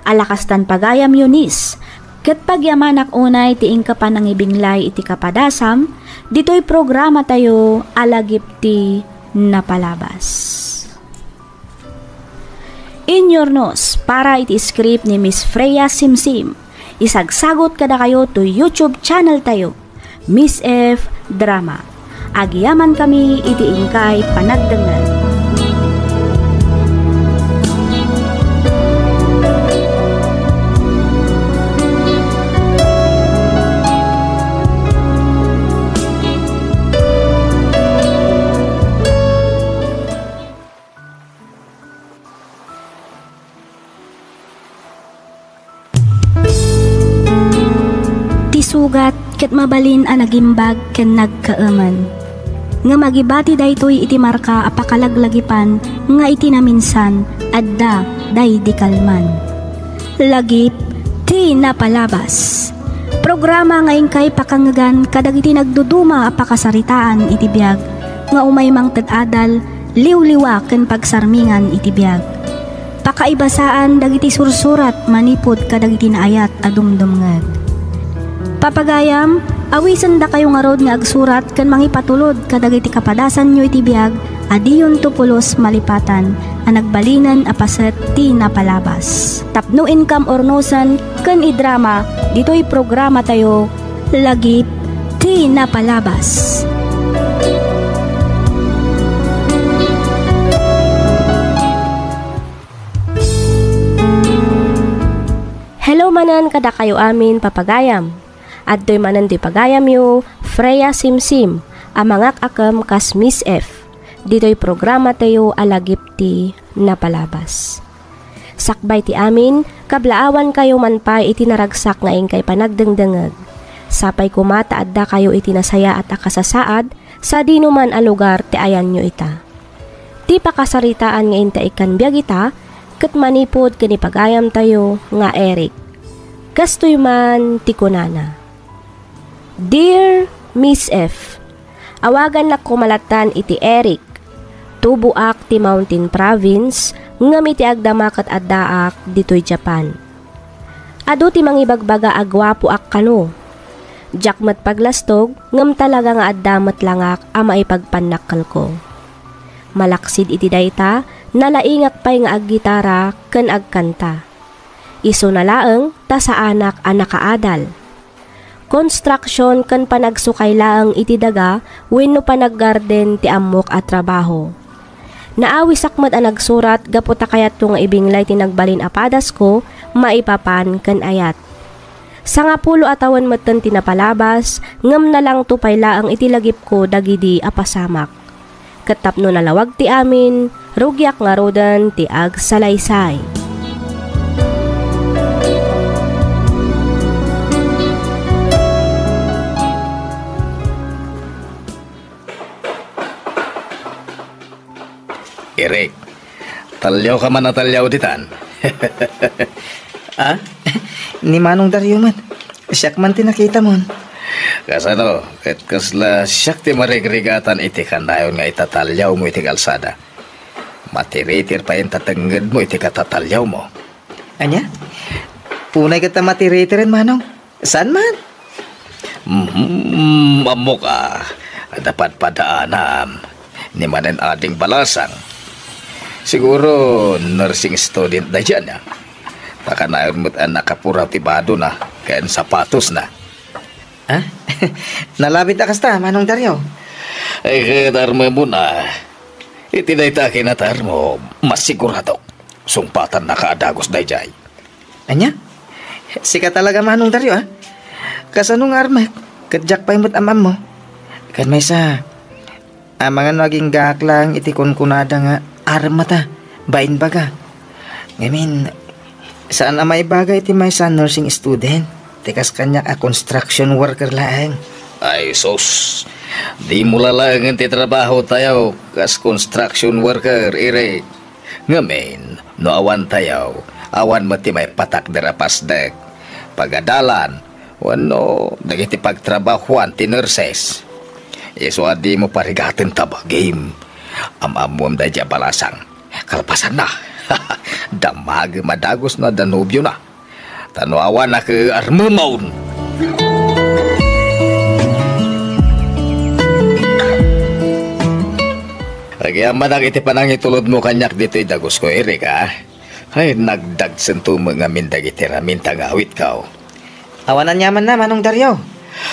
Ala kastan pagayam, Eunice, ket pagyamanak unay ti inka panangibinglay iti kapadasam ditoy programatayo a Lagip ti Napalabas. Inyurnos para iti script ni Miss Freya Simsim. Isagsagut kadakayo to YouTube channel tayo, Miss F Drama. Agyamankami iti inkay panagdengngeg. Ti sugat ket mabalin a nagimbag ken nagkaemen. Ngem agibati daytoy iti marka a pakalaglagipan nga iti naminsan, adda daydi kalman. Lagip ti Napalabas. Programa nga inkay pakangngegan kadagiti nagduduma a pakasaritaan iti biag nga umay mangted adal, liwliwa ken pagsarmingan iti biag. Pakaibasaan dagiti sursurat manipud kadagiti naayat a dumdumngeg. Papagayam, awisendakayo ngarud nga agsurat ken mangipatulod kadagiti kapadasanyo iti biag a diyonto pulos malipatan a nagbalinen a paset ti napalabas. Tapno inkam urnosen ken idrama ditoy programatayo, Lagip ti Napalabas. Hello manen kadakayo amin, papagayam. Adtoy manen ti pagayamyo, Freya Simsim, a mangak-akem kas Miss F, ditoy programatayo a Lagip ti Napalabas. Sakbay ti amin, kablaawankayo man pay iti naragsak nga inkay panagdengdengeg. Sapay koma ta addakayo iti nasayaat a kasasaad sadino man a lugar ti ayanyo ita. Ti pakasaritaan nga inta ikkan biag ita ket manipud ken ni pagayamtayo nga Eric. Kastoy man ti kunana, "Dear Miss F, awagannak koma lattan iti Eric. Tuboak ti Mountain Province, ngem iti agdama ket addaak ditoy Japan. Adu ti mangibagbaga a guapoak kano. Diak met paglastog, ngem talaga nga adda met langak a maipagpannakkelko." Malaksid iti dayta, nalaingak pay nga aggitara ken agkanta. Isuna laeng ta saanak a nakaadal. Konstruksion ken panagsukay laeng iti daga wenno panaggarden ti ammok a trabaho. Naawisak met a nagsurat gapu ta kayatko nga ibinglay ti nagbalin a padasko maipapan ken ayat. Sangapulo a tawen metten ti napalabas, ngem nalangto pay laeng iti lagipko dagidi a pasamak. Ket tapno nalawag ti amin, rugiak ngaruden ti agsalaysay. Eric, talliaw ka man a talliaw ditan. Ah? Ni Manong Dario man. Siak man ti nakitamon. Kasano? Ket kasla siak ti marigrigatan iti kanayon nga itatalliawmo iti kalsada. Matiritir pay inta tengngedmo iti katatalliawmo. Ania? Unay ket ta matiriteren, Manong. Saan man? Mhm, ammok a, adda padpadaanam. Ni manen ading balasang. Siguro nursing student daydiay a. Ta kanayon met a nakapuraw ti badona ken sapatosna. Ha? Nalabit a kasta, Manong Dario? Ay, ket armemon a. Iti dayta a kinataermo, masiguradok. Sungpatannaka a dagus daydiay. Ania? Sika talaga, Manong Dario, a? Kasano nga armek? Ket diak pay met am-ammo. Ken maysa, amangan no aginggaak laeng iti kunkunada nga armata, bain baga. Ngamin, saan a maibaga iti maysa a nursing student, ti kas kaniak a construction worker laeng. Ay, sus! Dimo lalaengen ti trabahotayo kas construction worker, Eric. Ngamin, no awantayo, awan met ti maipatakder a pasdek, pagadalan, wenno dagiti pagtrabahoan ti nurses. Isu a dimo parigaten ta bagim. Am-ammom daydiay a balasang. Kalpasanna, damagem a dagus no adda nobiona. Ta no awan a ket armemon. Agyamanak iti panangitulodmo kaniak ditoy dagusko, Eric, a. Ay, nagdagsento met ngamin dagiti ramin ta nga awitko. Awan aniamanna, Manong Dario.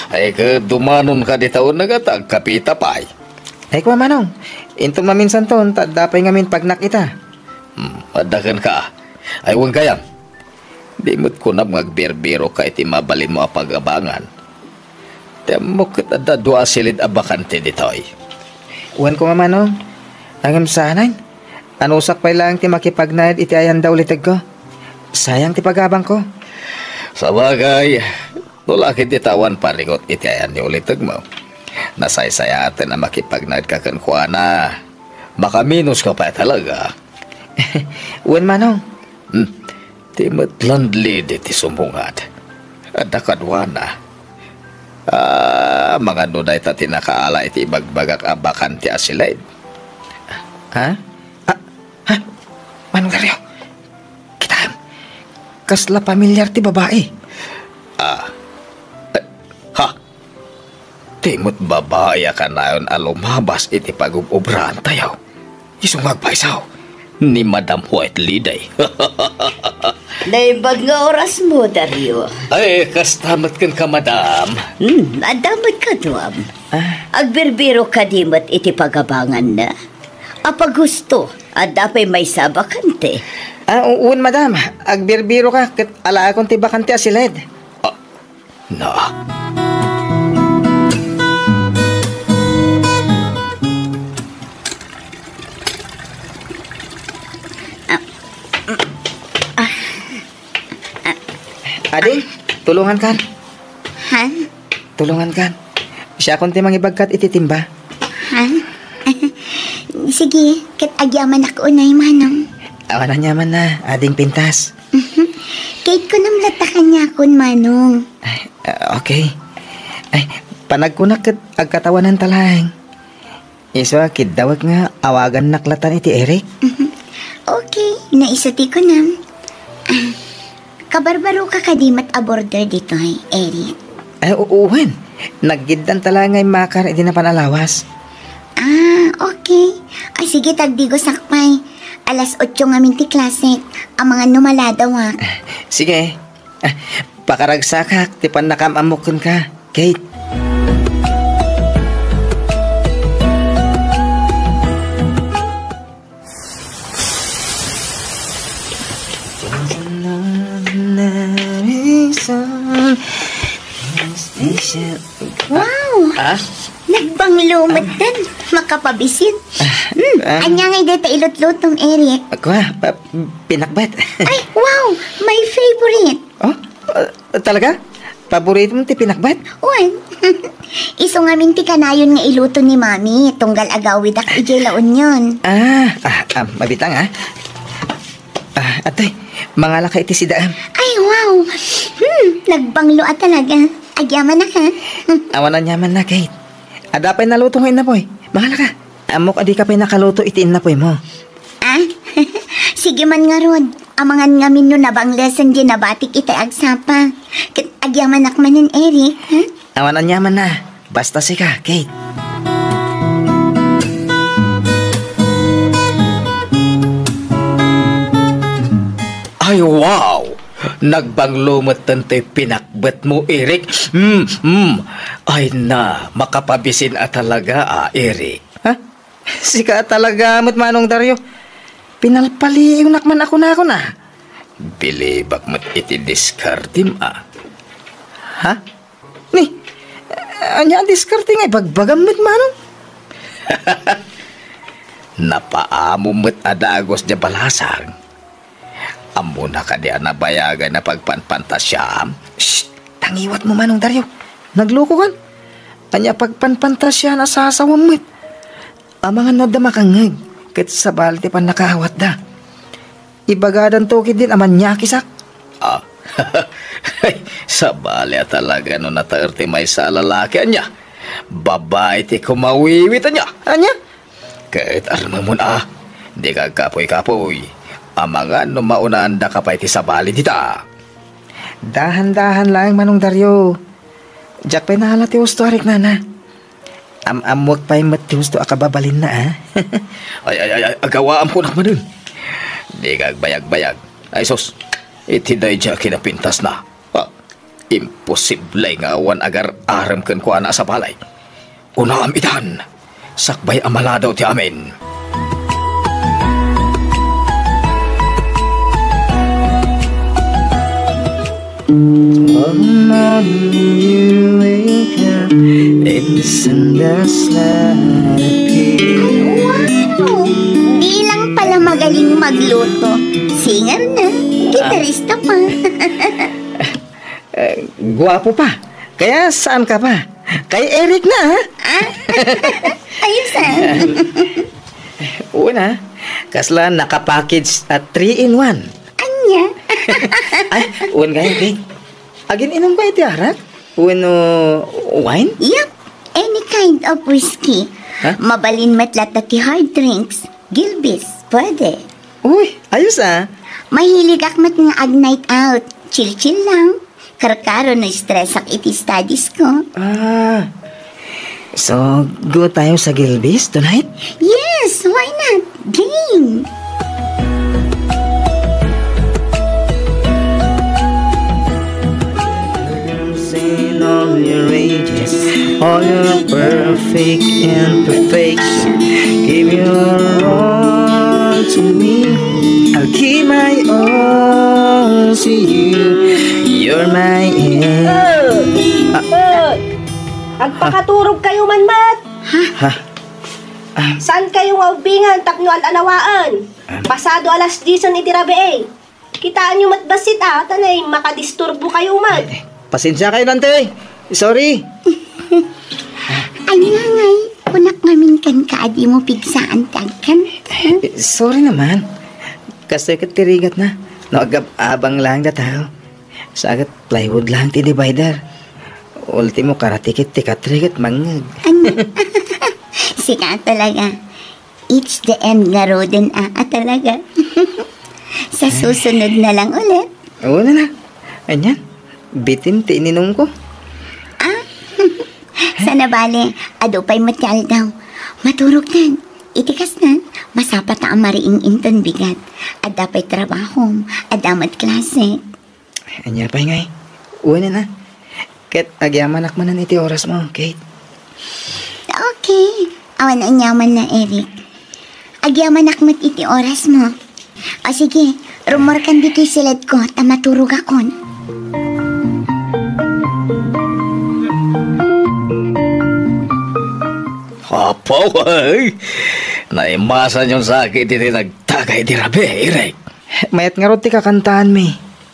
Ay, ket dumanon ka dita uneg a ta agkapita pay. Ay, kua, Manong. Inton maminsanton, ta adda pay ngamin pagnak ita. Hmm, adda kenka. Ay, wen gayam. Di met kunam nga agbirbirok ka iti mabalinmo a pagabangan. Ti ammok ket adda dua a silid a bakante ditoy. Wen koma, Manong. Ngem saanen. Anusak pay laeng ti makipagnayad iti ayan da ulitegko. Sayang ti pagabangko. Sabagay, no la ket dita awan paringot iti ayan ni ulitegmo, nasaysayaaten a makipagnayad ka kenkuana. Makaminos ka pay talaga. Wen, Manong. Hmm. Ti met landlady ti sumungad. Adda kaduana. Ah, amangan no dayta ti nakaala iti ibagbagak a bakante a silid. Ha? Ah, ha? Manong Dario, kitaem. Kasla pamilyar ti babai. Ah. Eh, ha? Ti met babai a kanayon a lumabas iti pagub-obraantayo. Isu nga agpayso. Ni Madam White Lady. Naimbag nga orasmo, Dario. Ay, kasta met kenka, madam. Hmm, adda met kaduam. Ah. Agbirbirok kadi met iti pagabanganna? Apaggusto, adda pay maysa a bakante. Ah, u-, wen, madam. Agbirbirok ket alaekon ti bakante a silid. Ah, na. Ading, tulungankan. Ha? Tulungankan. Siakon ti mangibagkat iti timba. Ha? Sige, ket agyamanak unay, Manong. Awan aniamanna, ading pintas. Ket kunam latta kaniakon, Manong. Ay, ah, okay. Ay, panagkunak ket agkatawananta laeng. Isu a kiddawek nga awagannak latan iti Eric. Mhm. Okay, no isu ti kunam. Ah, kabarbaroka kadi met a boarder ditoy, Eric? Ay, u-, wen. Naggiddanta laeng nga immakar idi napan a lawas. Ah, okay. Ay, sige, tagdigosak pay. Alas otso ngamin ti klase. Amangan no maladawak. Sige. Ah, pakaragsakak ti pannakaam-ammok kenka, Kate. Wow! Ah? Nagbanglo met den, makapabisin. Hmm, ah. Ania ngay dayta ilutlutom, Eric? Kua, pa-, pinakbet. Ay, wow! My favorite! Oh, ah, talaga? Paborito mo ti pinakbet? Wen. Isu ngamin ti kanayon nga iluto ni Mami, tunggal agawidak idiay La Union. Ah, ah, ah, mabitang, ah. Ah, atoy, mangalaka iti sidaam. Ay, wow! Hmm, nagbanglo a talaga. Agyamanak, ha? Awan aniamanna, Kate. Adda pay naluto nga innapoy. Mangalaka. Ammok a dika pay nakaluto iti innapoymo. Ah? Sige man ngarud. Amangan ngamin no nabanglesen diay nabatik itay agsapa. Ket agyamanak manen, Eric, ha? Awan aniamanna. Basta sika, Kate. Ay, wow! Nagbanglo met daytoy pinakbetmo, Eric. Mm, mm. Ay na, makapabisin a talaga, ah, Eric. Ha? Sika talaga met, Manong Dario. Pinalpaliiwnak man a kunakon, a. Bilibak met iti diskartem, a. Ha? Ni, ania a diskarte nga ibagbagam met, Manong? Napaamom met a dagus diay balasang. Ammona kadi a nabayagan a pagpanpantasiaam? Shh! Tangiwatmo, Manong Dario. Naglokokan. Ania a pagpanpantasiaan a sasawam met? Amangan no adda makangngeg, ket sabali ti pannakaawatda. Ibagadanto ketdin a maniakisak. Ah, sabali a talaga no nataer ti maysa a lalaki. Ania? Babai ti kumawiwit. Ania? Ania? Ket armemon a, dika agkapuy-kapuy. Amangan no maunaandaka pay ti sabali dita. Dahan-dahan laeng, Manong Dario. Diak pay naala ti husto a riknana. Am-ammoek pay met ti husto a kababalinna, a. Ay, ay, ay, ay, agawaam kunak manen. Dika agbayagbayag. Ay, sus, iti daydi a kinapintasna. Ah, imposible nga awan agar-arem kenkuana a sabali. Unaam itan, sakbay a maladaw ti amin. One morning you wake up and the sun does not appear. Ay, wow! Di lang pala magaling magluto. Singer na, gitarista pa. Eh, guwapo pa. Kaya saan ka pa? Kay Eric na, ha? Ah? Ayos, ah. Una, kasla nakapackage a three-in-one. Ania? Ay, wen gayam, Kate. Agin-inumka iti arak? Wenno wine? Yep. Any kind of whiskey. Ha? Mabalin met latta ti hard drinks. Gilbis, pwede. Uy, ayos, ah. Mahiligak met nga ag-night out. Chill-chill lang. Karkaro no stressak iti studies ko. Ah. So, go tayo sa Gilbis tonight? Yes, why not? Game! Sing all your ages, all your perfect imperfection. Give your all to me. I'll give my all to you. You're my end. Ah. Agpakaturog kayo man met. Ha? Ah. Saan kayo nga ubbingan tapno al-anawaen? Ah. Pasado alas dies iti rabii. Kitaenyo met bassit a, ta nay, makadisturbo kayo met. Ay, pasensia kayo, Nante. Sorry. Ania ngay, kunak ngamin kenka a dimo pigsaan ti agkan? Eh, sorry naman. Kastoy ket ti rigatna. No, agab-abang laeng datayo. Sa ket plywood laeng ti divider. Ultimo, karatiket ti katri ket mangngeg. Ania? Sika talaga. It's the end ngaruden a, a talaga. Sa susunod na lang ulit. Una na. Anian? Bitin ti ininumko. Ah? Sana bale, adu pay met ti aldaw. Maturogtan. Iti kasnan, masapata a mariing inton bigat. Adda pay trabahom, adda met klase. Ania pay ngay? Wen a. Ket agyamanak manen iti orasmo, Kate. Okay. Awan aniamanna, Eric. Agyamanak met iti orasmo. O sige, rummuarkan ditoy siledko ta maturogakon. Apo, ay! Naimasanyon sa akin iti nagtagay ti rabii, Eric. Mayat ngarud ti kakantaanmi.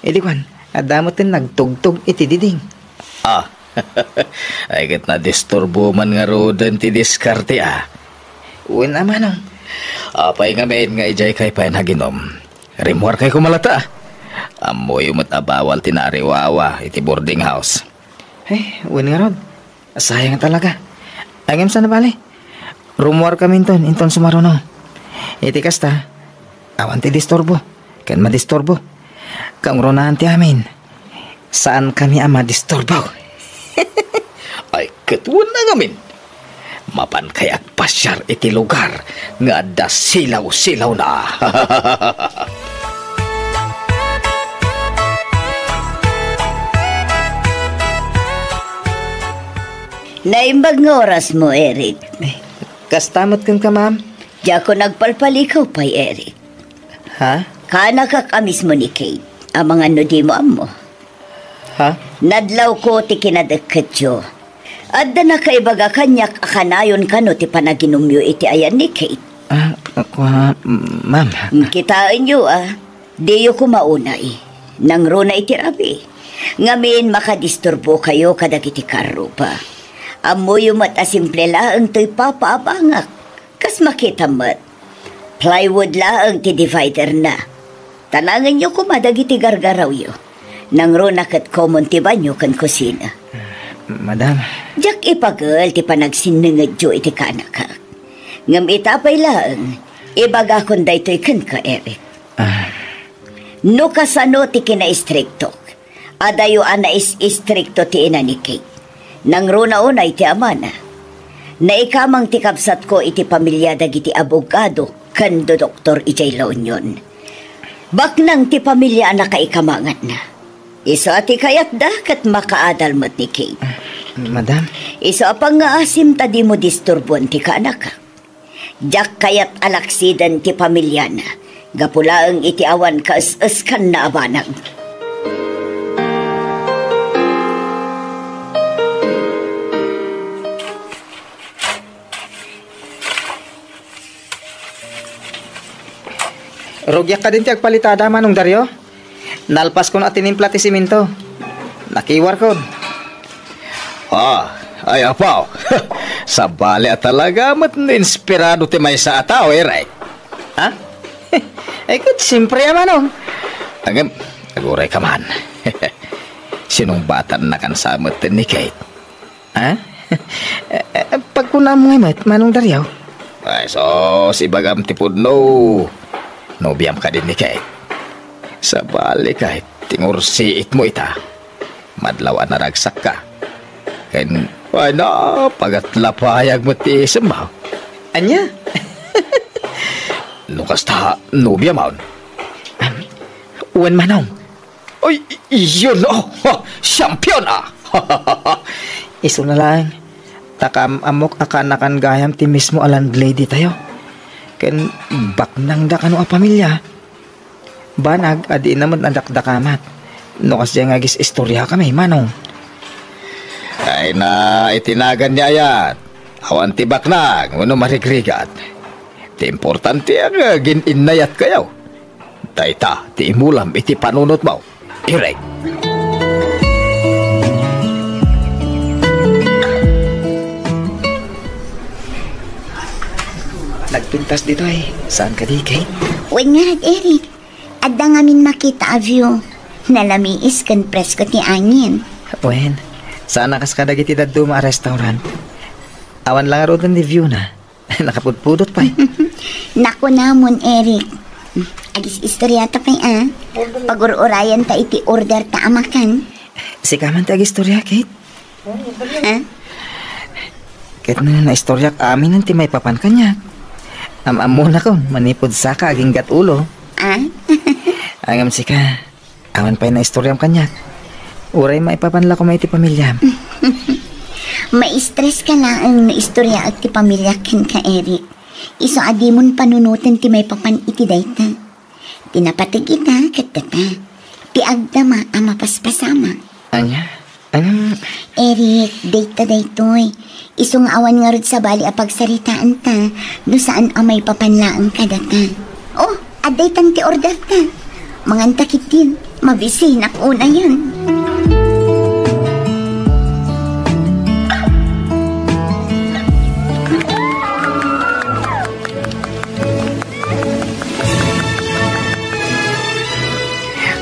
Idi kuan, adda met ti nagtugtog iti diding. Ah, ay ket nadisturbo man ngaruden ti diskarte a. Wen a, manong. Apay ngamin nga idiay kay pay naginom? Rimmuarkay koma latta. Ammoyo met a bawal ti nariwawa iti boarding house. Eh, wen ngarud. Sayang talaga. Ngem sana bale. Rummuarkaminton inton sumaruno. Iti kasta, awan ti disturbo ken madisturbo. Kangrunaan ti amin, saankami a madisturbo. Ay, ket wen a ngamin. Mapankay agpasiar iti lugar nga adda silaw-silawna. Naimbag nga orasmo, Eric. Eh, kasta met kenka, ma'am. Diakon agpalpalikaw pay, Eric. Ha? Kaanakak a mismo ni Kate. Amangan no dimo ammo. Ha? Nadlawko ti kinadekketyo. Adda nakaibaga kaniak a kanayon kano ti panaginumyo iti ayan ni Kate. Ah, kua, ma'am. Mm, kitaenyo, ah. Diyo koma unay. Nangruna iti rabii. Ngamin, makadisturbokayo kadagiti karruba. Ammoyo met a simple laeng toy papaabangak. Kas makita met, plywood laeng ti divider na. Tanangenyo koma dagiti gargarawyo. Nangruna ket common ti banyo ken kusina. Madam. Diak ipagel ti panagsinnengedyo iti kaanakak. Ngem ita pay laeng, ibagakon daytoy kenka, Eric. Ah. No kasano ti kinaistriktok, adayo a nais-istrikto ti ina ni Kate. Nangruna unay ti amana. Naikamang ti kabsatko iti pamilia dagiti abogado ken doktor idiay La Union. Baknang ti pamilia a nakaikamanganna. Isu a ti kayatda ket makaadal met ni Kate. Madam? Isu a pangngaasim ta dimo disturboen ti kaanakak. Diak kayat a laksiden ti pamiliana, gapu laeng iti awan kaes-eskanna a banag. Rugiak kadin ti agpalitada, Manong Dario. Nalpaskon a tinimpla ti simento. Nakiwarkon. Ah, ay, apaw. Sabali a talaga met no inspirado ti maysa a tao, Eric. Ha? Ay, ket, siyempre, a, Manong. Ngem, aguray ka man. Sinungbatannakan sa met ni Kate. Ha? Eh, eh, pagkunam ngay met, Manong Dario? Ay, sus, ibagam ti pudno. Nobiam kadin ni Kate. Sabali, Kate, tingursiitmo ita. Madlaw a naragsakka. Ken, ay, napagatlapayag met ti isemmo. Ania? No kasta, nobiamon? Am, wen, Manong. Ay, iyon, oh, ha, champion, ah. Isu na laeng, ta kaam-ammok a kaanakan gayam ti mismo a landlady tayo. Ken baknangda kano a pamilia. Banag a diinna met nadakdakamat. No kasdiay nga agis-istoriakami, Manong. Ay na, iti nagan ni ayat. Awan ti baknang, wenno marigrigat. Ti importante, agin-innayat kayo. Dayta ti imulam iti panunotmo, Eric. Nagpintas ditoy. Saan kadi, Kate? Wen ngarud, Eric. Adda ngamin makita a view. Nalamiis ken presko ti angin. Wen, saan a kas kadagiti dadduma a restaurant. Awan la ngaruden ti view na. Nakapudpudot pay. Nakunamon, Eric. Agis-istoriata pay, a. Pagur-urayanta iti order ta a makan. Sika man ti agistorya, Kate. Ha? Ket no naistoryak aminen ti maipapan kaniak, am-ammonakon manipud saka aginggat ulo. Ah? Ngem sika, awan pay naistoriam kaniak. Uray maipapan la koma iti pamiliam. Maistres ka laeng no istoryaek ti pamiliak kenka, Eric. Isu a dimon panunoten ti maipapan iti dayta. Ti napateg ita ket data. Ti agdama a mapaspasamak. Ania? Anam? Eric, dayta daytoy. Isu nga awan ngarud sabali a pagsaritaanta no saan a maipapan laeng kadata. Oh, adda itan ti orderta. Manganta ketdin. Mabisinak unayen.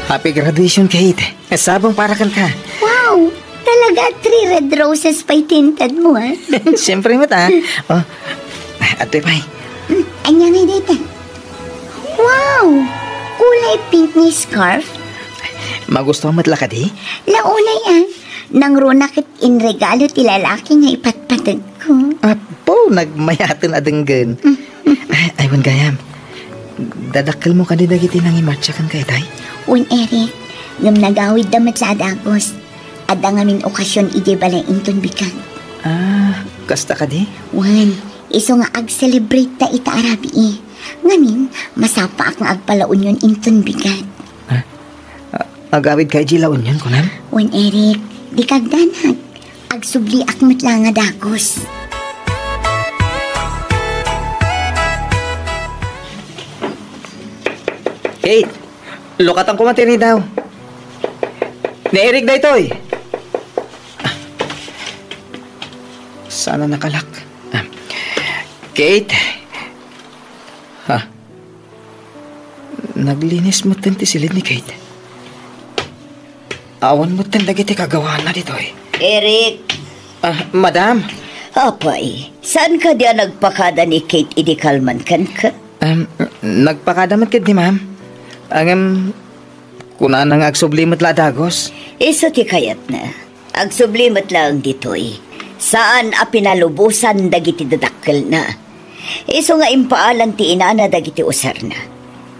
Happy graduation, Kate. Sabong para kenka. Wow! Talaga, three red roses pay ti intedmo, ah. Siyempre met, ah. Oh, adtoy pay. Hmm, ania ngay dayta? Wow! Kulay pink nga scarf. Magustuhan met la kadi? Launay, ah. Nangruna ket inregalo ti lalaki nga ipatpategko. Apo, nagmayaten a denggen. Ay, ay, wen gayam. Dadakkelmo kadi dagiti nangimatsa kenka itay? Wen, Eric, ngem nagawidda met la a dagus. Adda ngamin okasion idiay balay inton bigat. Ah, kasta kadi? Wen, isu nga ag-celebrate ta ita a rabii. Ngamin, masapaak nga agpalaunion inton bigat. Ah, ah, agawidka idiay La Union, kunam? Wen, Eric, dika agdanag. Agsubliak met la nga dagus. Kate, lukatan koma ti ridaw. Ni Eric daytoy. Saan a nakalak? Ah. Kate. Ha? Naglinis metten ti siled ni Kate. Awan metten dagiti kagawana ditoy. Eric! Ah, madam? Apay, saan kadi a nagpakada ni Kate idi kalman kenka? Um, nagpakada met ketdi, ma'am. Ngem, kunana nga agsubli met la a dagus. Isu ti kayatna. Agsubli met laeng ditoy. Saan a pinalubosan dagiti dadakkelna. Isu nga impaalan ti inana dagiti usarna.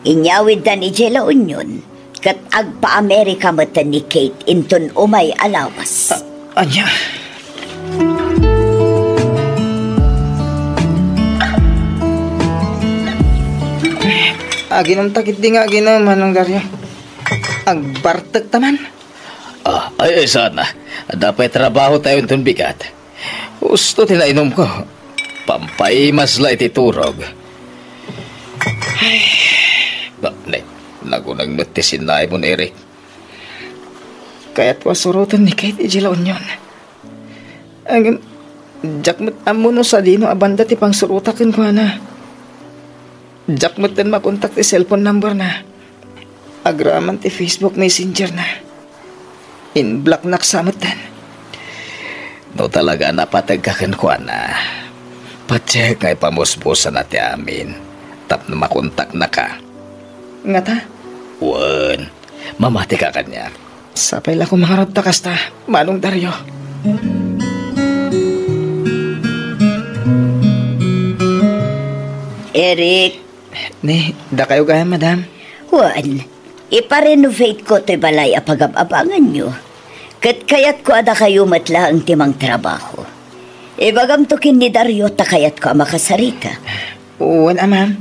Inyawiddan idiay La Union, ket agpa-Amerika metten ni Kate inton umay a lawas. A-, ania? Aginumta ketdi nga aginum, Manong Dario. Agbartek ta man. Ah, ay, ay, saan? Adda pay trabaho tayo inton bigat. Husto ti nainumko. Pampaimas la iti turog. Ay, baknit. Naguneg met ti sinnaimon, Eric. Kayatko a suroten ni Kate idiay La Union. Ngem, diak met ammo no sadino a banda ti pangsurotak kenkuana. Diak metten makontak ti cellphone number na. Agraman ti Facebook Messenger na. In-blocknak sa metten. No talaga a napategka kenkuana, patiek nga ipamuspusanna ti amin tapno makontaknaka. Ngata? Wen, mamatika kaniak. Sapay la koma ngarud ta kasta, Manong Dario. Eric. Ni, dakayo gayam, madam? Wen, ipa-renovate ko toy balay a pagab-abanganyo. Ket kayatko a dakayo met laeng ti mangtrabaho. Ibagamto ken ni Dario ta kayatko a makasarita. Wen a, ma'am.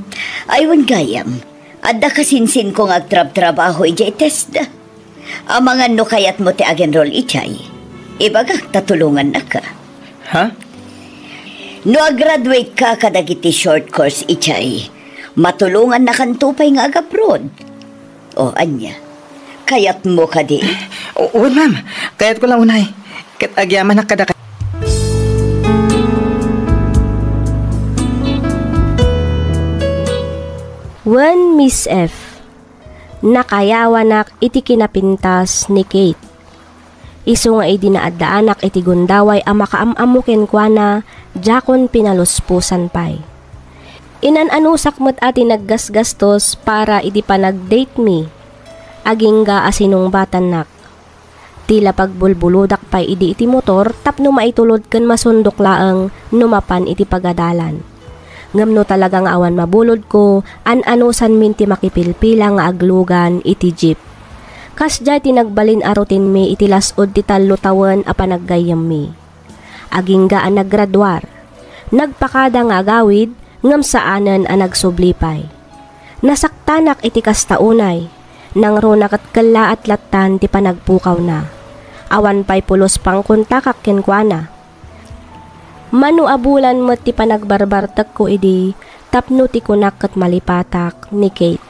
Ay, wen gayam. Adda kasinsinko nga agtrabtrabaho idiay TESDA. Amangan no kayatmo ti ag-enroll idiay, ibagak ta tulongannaka. Ha? No ag-graduate ka kadagiti short course idiay, matulongannakanto pay nga ag-abroad. O, ania? Kayatmo kadi? O, wen, ma'am. Kayatko la unay. Ket agyamanak kadakayo. Wen, Miss F, nakayawanak iti kinapintas ni Kate. Isu nga idi naaddaanak iti gundaway a makaam-ammo kenkuana, diakon pinaluspusan pay. Inan-anusak met a ti naggasgastos para iti panag-date mi, agingga a sinungbatannak. Ti la pagbulbuludak pay idi iti motor tapno maitulod ken masundok laeng no mapan iti pagadalan. Ngem no talaga nga awan mabulodko, an-anusanmin ti makipilpila nga aglugan iti jeep. Kasdiay ti nagbalin a routine mi iti las-ud ti tallo tawen a panaggayyemmi. Agingga a naggraduar, nagpakada nga agawid, ngem saanen a nagsubli pay. Nasaktanak iti kasta unay, nangruna ket kellaat lattan ti panagpukawna. Awan pay pulos pangkontakak kenkuana. Mano a bulan met ti panagbarbartekko idi tapno ti kunak ket malipatak ni Kate.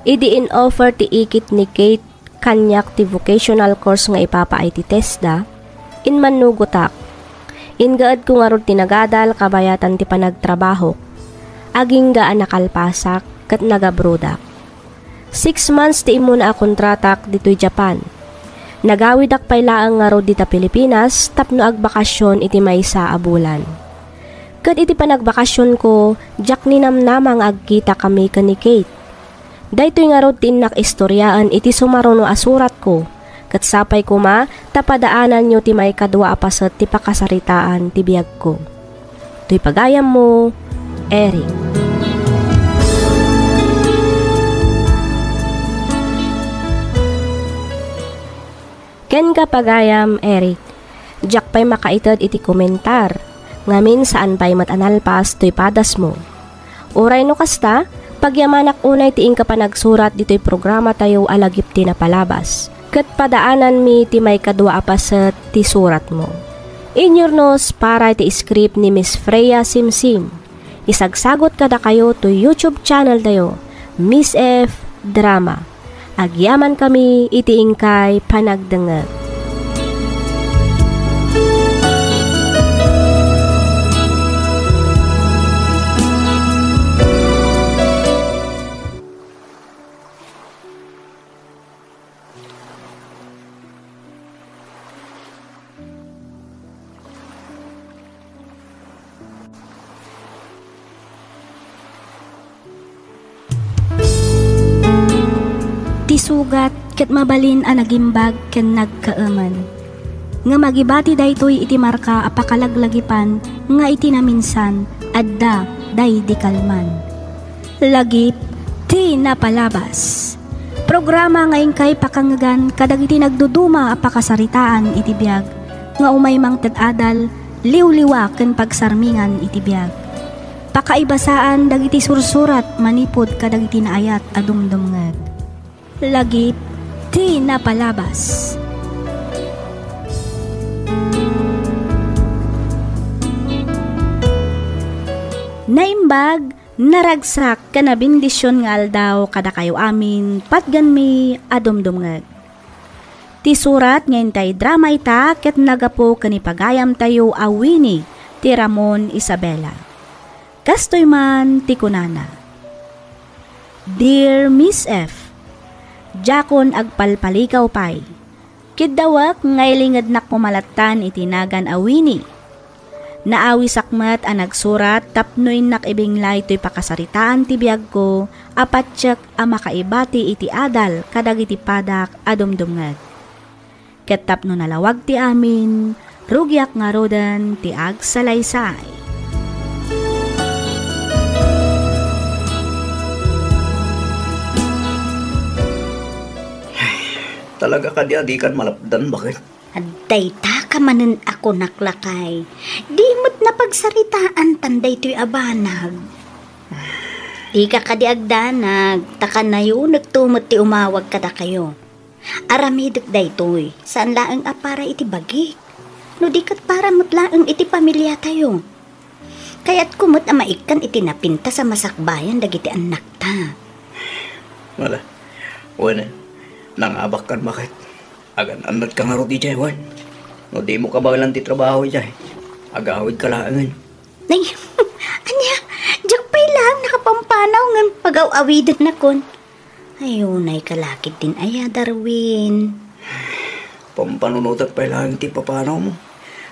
Idi in-offer ti ikit ni Kate kaniak ti vocational course nga ipapaay ti TESDA, immannugotak. Ingaedko ngarud ti nagadal kabayatan ti panagtrabahok. Agingga a nakalpasak ket nagabrodak. Six months ti immuna a kontratak ditoy Japan. Nagawidak pay laeng ngarud dita Pilipinas tapno agbakasyon iti maysa a bulan. Ket iti panagbakasyonko, diak ninamnama nga agkitakami ken ni Kate. Daytoy ngarud ti innak istoriaen iti sumaruno a suratko, ket sapay koma ta padaananyo ti maikadua a paset ti pakasaritaan ti biagko. Toy pagayammo, Eric. Kenka, pagayam, Eric, diak pay makaited iti komentar, ngamin saan pay met a nalpas toy padasmo. Uray no kasta, pagyamanak unay ti inka panagsurat ditoy programatayo a Lagip ti Napalabas, ket padaananmi ti maikadua a paset ti suratmo. Inyurnos para iti script ni Miss Freya Simsim. Isagsagot kadakayo to YouTube channeltayo, Miss F Drama. Agyamankami iti inkay panagdengngeg. Ti sugat ket mabalin a nagimbag ken nagkaemen. Ngem agibati daytoy iti marka a pakalaglagipan nga iti naminsan adda daydi kalman. Lagip ti Napalabas. Programa nga inkay pakangngegan kadagiti nagduduma a pakasaritaan iti biag nga umay mangted adal, liwliwa ken pagsarmingan iti biag. Pakaibasaan dagiti sursurat manipud kadagiti naayat a dumdumngeg. Lagip ti Napalabas. Naimbag, naragsak, ken nabendision nga aldaw kadakayo amin, patgenmi a dumdumngeg. Ti surat nga intay drama ita ket naggapu ken ni pagayamtayo a Winnie ti Ramon Isabela. Kastoy man ti kunana, Dear Miss F, diakon agpalpaligaw pay. Kiddawek nga ilingednak koma lattan iti nagan a Winnie. Naawisak met a nagsurat tapno innak ibinglay toy pakasaritaan ti biagko a patiek a makaibati iti adal kadagiti padak a dumdumngeg. Ket tapno nalawag ti amin, rugiak ngaruden ti agsalaysay. Talaga kadi a dikan malapdan, baket? Adda ita ka manen a kunak, lakay. Di met napagsaritaan tan daytoy a banag. Dika kadi agdanag, ta kanayonekto met ti umawag kadakayo. Aramidek daytoy, saan laeng a para iti bagik, no di ket para met laeng iti pamiliatayo. Kayatko met a maikkan iti napintas a masakbayan dagiti annakta. Wala. Wen, nangabakkan baket. Agan-annadka ngarud idiay, wen. No dimo kabaelan ti trabaho idiay, agawidka laengen. Nay, ania, diak pay laeng nakapampanaw ngem pagaw-awidennakon. Ay, unay ka la ketdin aya, Darwin. Pampanunotek pay laeng ti papanawmo.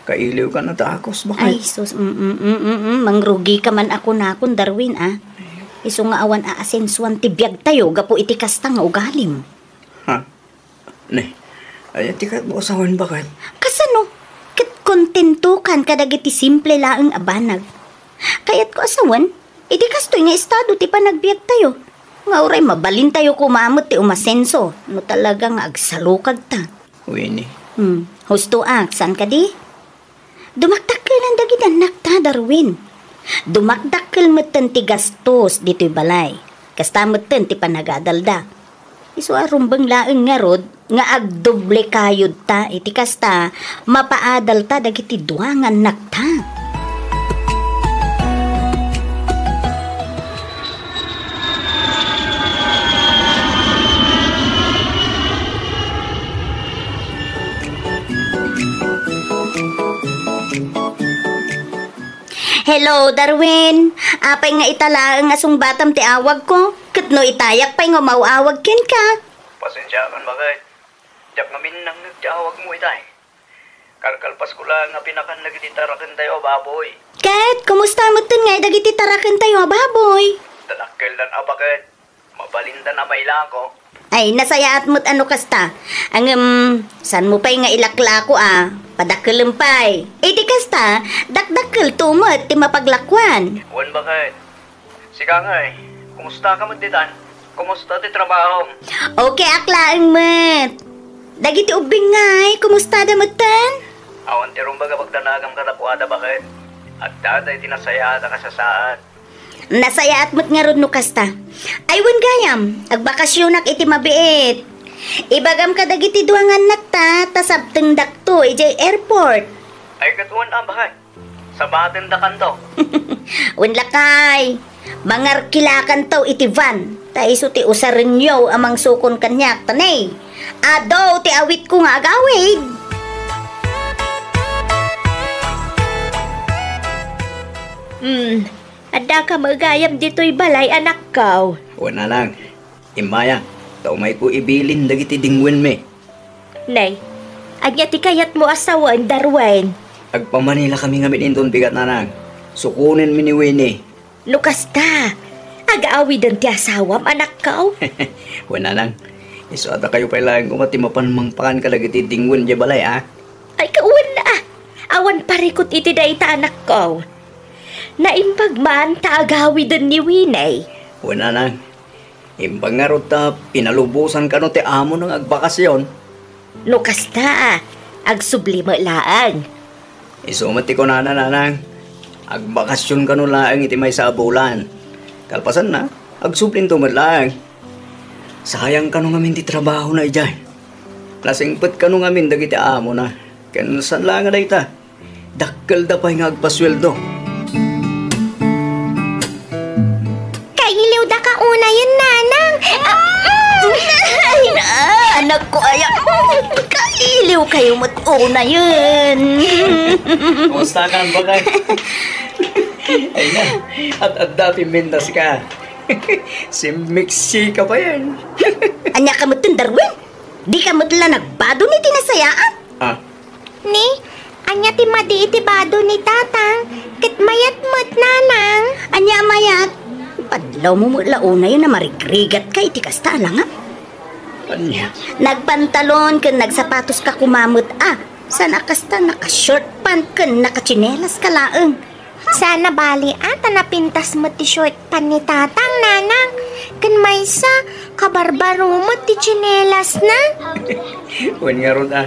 Kailiwka a dakes, baket. Ay, sus, mm, mm, mm, mm, mm, mangrugika man a kunakon, Darwin, a. Isu nga awan aasensuan ti biagtayo gapu iti kasta nga ugalim. Ha? Ne, ania ti kayatmo a sawen, baket? Kasano? Ket kontentokan kadagiti simple laeng a banag. Kayatko a sawen, idi kastoy nga estado ti panagbiagtayo, nga uray mabalintayo koma met ti umasenso no talaga nga agsalukagta. Winnie. Hmm. Husto ak, saan kadi? Dumakdakkelan dagiti annakta, Darwin. Dumakdakkel metten ti gastos ditoy balay. Kasta metten ti panagadalda. Isu a rumbeng laeng ngarud nga agdoble kayodta iti kasta, mapaadalta dagiti dua nga annakta. Hello, Darwin. Apay nga ita laeng a sungbatam ti awagko? Ket no itayak pay nga umaw-awag kenka? Pasensiakan, baket. Diak ngamin nangngeg ti awagmo itay. Kalkalpasko laeng a pinakan dagiti tarakentayo a baboy. Ket, kumusta metten ngay dagiti tarakentayo a baboy? Tadakkeldan a, baket. Mabalindan a mailako. Ay, nasayaat met a no kasta. Ngem, saanmo pay nga ilaklako a, padakkelem pay. Iti kasta, dakdakkelto met ti mapaglakuan. Wen, baket. Sika ngay, kumustaka met ditan? Kumusta ti trabahom? Okay ak laeng met. Dagiti ubbing ngay, kumustada metten? Awan ti rumbeng a pagdanagam kadakuada, baket. Addada iti nasayaat a kasasaad. Nasayaat met ngarud no kasta. Ay, wen gayam, agbakasionak iti mabiit. Ibagam kadagiti dua nga annakta, ta sabtengdakto idiay airport. Ay, ket wen a, baket. Sabatendakanto. Wen lakay, mangarkilakanto iti van, ta isu ti usarenyo a mangsukon kaniak, ta ne, adu ti awitko nga agawid. Hmm, addaka met gayam ditoy balay, anakko? Wen, nanang. Immayak, ta umayko ibilin dagiti dingwenmi. Nay, ania ti kayatmo a sawen, Darwin? Agpamanilakami ngamin inton bigat, nanang. Sukonenmi ni Winnie. No kasta, agawiden ti asawam, anakko? Wen, nanang, isu a dakayo pay laeng koma ti mapan mangpakan kadagiti dingwen idiay balay, a? Ay, kawen a! Awan parikut iti dayta, anakko. Naimbag man ta agawiden ni Winnie. Wen, nanang, imbag ngarud ta pinalubosan kano ti amona nga agbakasion. No kasta, agsubli met laeng. Isu met ti kunana, nanang, agbakasion kano laeng iti maysa a bulan. Kalpasanna, agsublinto met laeng. Sayang kano ngamin ti trabahona idiay. Nasingpet kano ngamin dagiti amona. Ken saan laeng a dayta, dakkelda pay nga agpasueldo. Kailiwdaka unayen, nanang. Ay, na, anakko aya. Kailiwkayo met unayen. Kumusta ka, bakay? Ay na, at adda ti mintas ka. Simmiksi ka pa yan. Ania ka met, Darwin? Di ka met la nagbado ni ti nasayaat? Ah. Ni, ania ti madi iti bado ni Tatang? Ket mayat met, Nanang. Ania a mayat? Padlawmo met la unayen a marigrigat ka iti kasta a langam. Ania? Nagpantalon ken nagsapatos ka koma met a. Saan a kasta naka-short pant ken nakatsinelas ka laeng? Saan a bali a ta napintas met ti short pant ni Tatang, Nanang. Ken maysa, kabarbaro met ti tsinelasna. Wen ngarud a,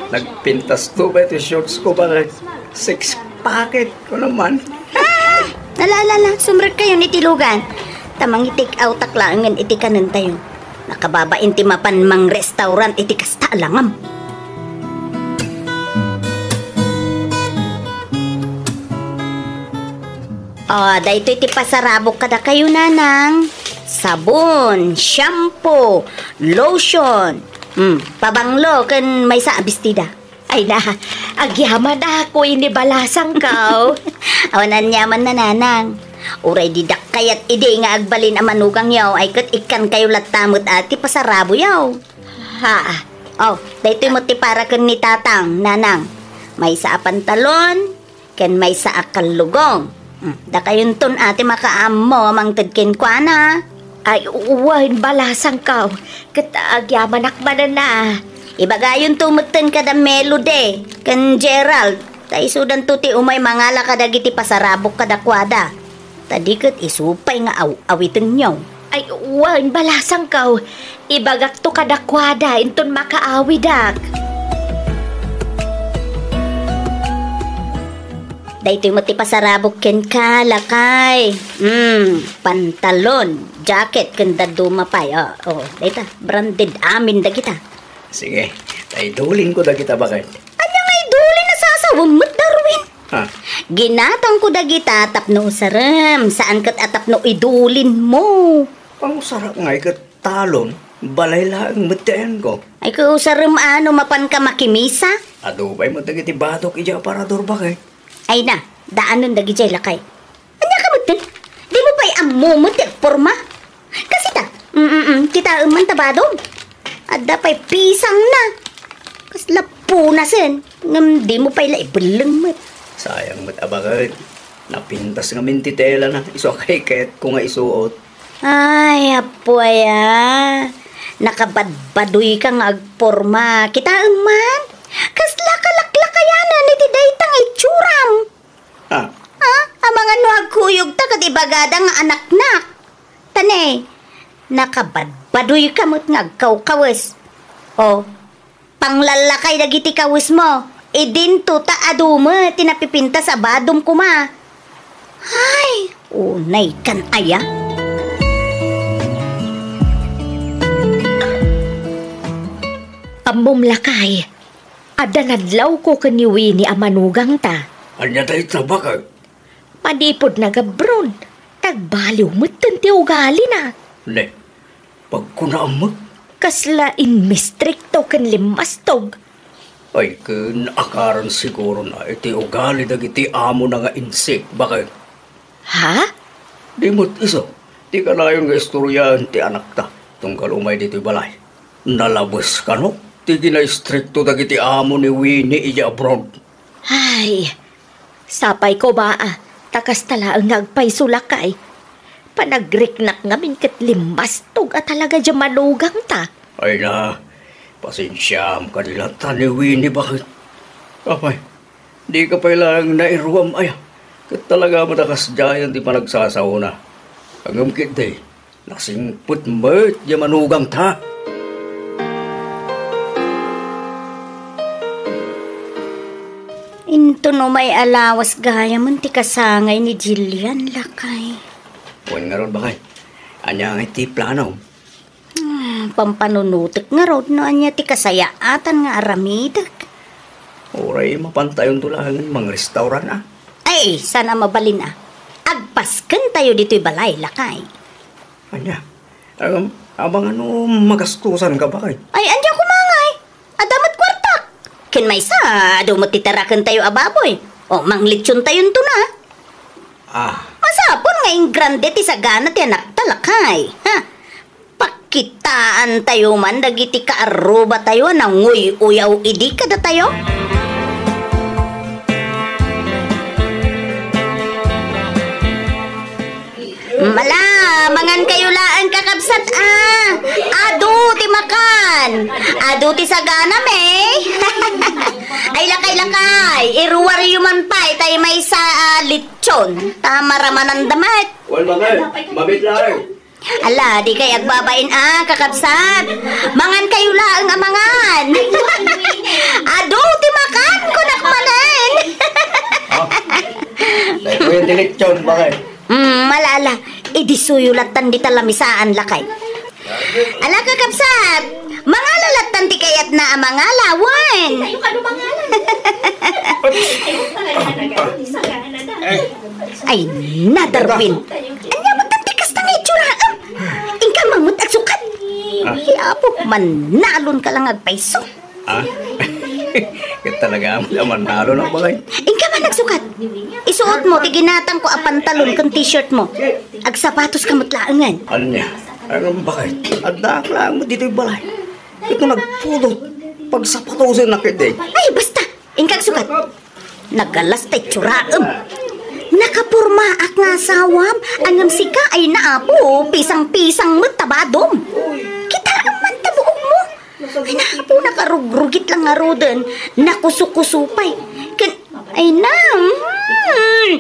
nagpintasto pay ti shorts ko, bakit? Six packet ko naman. Ah! Ala, ala, ala, sumrekkayon iti lugan. Ta mangi-take outak laengen iti kanentayo. Nakababain ti mapan mangrestaurant iti kasta a langam. Ah, daytoy ti pasarabok kadakayo, nanang. Sabon, shampoo, lotion, mm, pabanglo, ken maysa a bestida. Ay na, agyamanak, wen ni balasangko. Awan aniamanna, nanang. Uray didak kayat idi nga agbalin a manugangyo, ay ket ikkankayo latta met a ti pasaraboyo. Ha. Oh, daytoy met ti para ken ni tatang, nanang. Maysa a pantalon, ken maysa a kallugong. Hmm, dakayonton a ti makaammo a mangted kenkuana. Ay, wen, balasangko. Ket agyamanak manen a. Ibagayonto metten kada Melody ken Gerald. Ta isudanto ti umay mangala kadagiti pasarabok kadakuada. Ta di ket isu pay nga aw-awitenyo. Ay, wen, balasangko. Ibagakto kadakuada inton makaawidak. Daytoy met ti pasarabok kenka, lakay. Hmm, pantalon, jacket, ken dadduma pay. Oh, oh, dayta, branded amin dagita. Sige, ta idulinko dagita, baket. Ania nga idulin a sasawem met, Darwin? Ha? Ginatangko dagita tapno usarem, saan ket a tapno idulinmo. Pangusarak ngay ket talon, balay laeng met ti ayanko. Ay, ket usarem a no mapanka makimisa? Adu pay met dagiti badok idiay aparador, baket. Ay na, daanen dagidiay, lakay. Ania ka metten? Dimo pay ammo met ti agporma? Kasita, mm, mm, kitaem man ta badom. Adda pay pisangna. Kasla punasen, ngem dimo pay la ibelleng met. Sayang met a baket. Napintas ngamin ti telana, isu a kaykayatko nga isuot. Ay, apo aya. Nakabadbadoyka nga agporma. Kitaem man, kasla kalaklakayanan iti dayta nga itsuram. Ah. Ha? Amangan no agkuyogta ket ibagada nga anaknak. Ta ne, nakabadbadoyka met nga agkawkawes. O, panglallakay dagiti kawesmo. Idinto ta adu met ti napipintas a badom koma. Ay, unaykan aya? Ammom, lakay, adda nadlawko ken ni Winnie a manugangta. Ania dayta, baket? Manipud nagabroad, nagbaliw metten ti ugalina. Ne, pagkunaam met? Kasla immistrikto ken limmastog. Ay, ken akaran sigurona iti ugali dagiti amona nga insik, baket. Ha? Di met isu ti kanayon nga istoryaen ti anakta tunggal umay ditoy balay. Nalabes kano ti kinaistrikto dagiti amo ni Winnie idiay abroad. Ay, sapay koma a, ta kasta laeng nga agpayso, lakay. Panagriknak ngamin ket limmastog a talaga diay manugangta. Ay na, pasensiaam kadi latta ni Winnie, baket. Apay, dika pay laeng nairuam aya. Ket talaga met a kasdiayen ti panagsasaona. Ngem ketdi, nasingpet met diay manugangta. Inton umay a lawas gayamen ti kasangay ni Jillian, lakay. Wen ngarud, baket. Ania ngay ti planom? Hmm, pampanunotek ngarud no ania ti kasayaatan nga aramidek. Uray mapantayonto laengen mangrestauran a. Ay, saan a mabalin a. Agpaskentayo ditoy balay, lakay. Ania? Agam-, amangan no magastosanka, baket? Ay, ania koma ngay? Adda met kuartak. Ken maysa, adu met ti tarakentayo a baboy. O, manglitsontayonto na. Ah. Masapul nga ingrande ti sagana ti anakta, lakay. Ha? Pakitaantayo man dagiti kaarrubatayo a nanguy-uyaw idi kadatayo. Mala, mangankayo laeng, kakabsat, a. Adu ti makan. Adu ti sagana, me. Ay, lakay, lakay. Iruaryo man pay tay maysa a litson. Ta maramananda met. Wen, baket. Mabit laeng. Ala, dikay agbabain a, kakabsat. Mangankayo laeng a mangan. Adu ti makan, kunak manen. Ah. Daytoy ti litson, baket. Mm, ala, ala. Idisuyo lattan dita lamisaan, lakay. Ala, kakabsat. Mangala lattan ti kayatna a mangala, wen. Ay, Ay, na, Darwin. Ania met ti kasta nga itsuraem? Inka man met agsukat. Ah. Ay, apo, manalon ka lang agpayso. Ah? Ket talaga, aman, aman nalo na, bakit? Inka man agsukat. Isuot mo ti ginatang ko a pantalon ken t-shirt mo. Agsapatos ka met laengen. Ania? Ang bakit? Addaak lang mo ditoy balay. Ito nagpudot. Pagsapatosen na kiti. Ay, basta. Inka agsukat. Nagalas ta itsuraem. Nakapormaak nga asawam, ngem sika ay naapo, pisang-pisang met ta badom. Kitaem man ta buokmo. Ay, naapo, nakarugrugit lang ngaruden. Nakusukuso pay. Ken, ay na, hmm.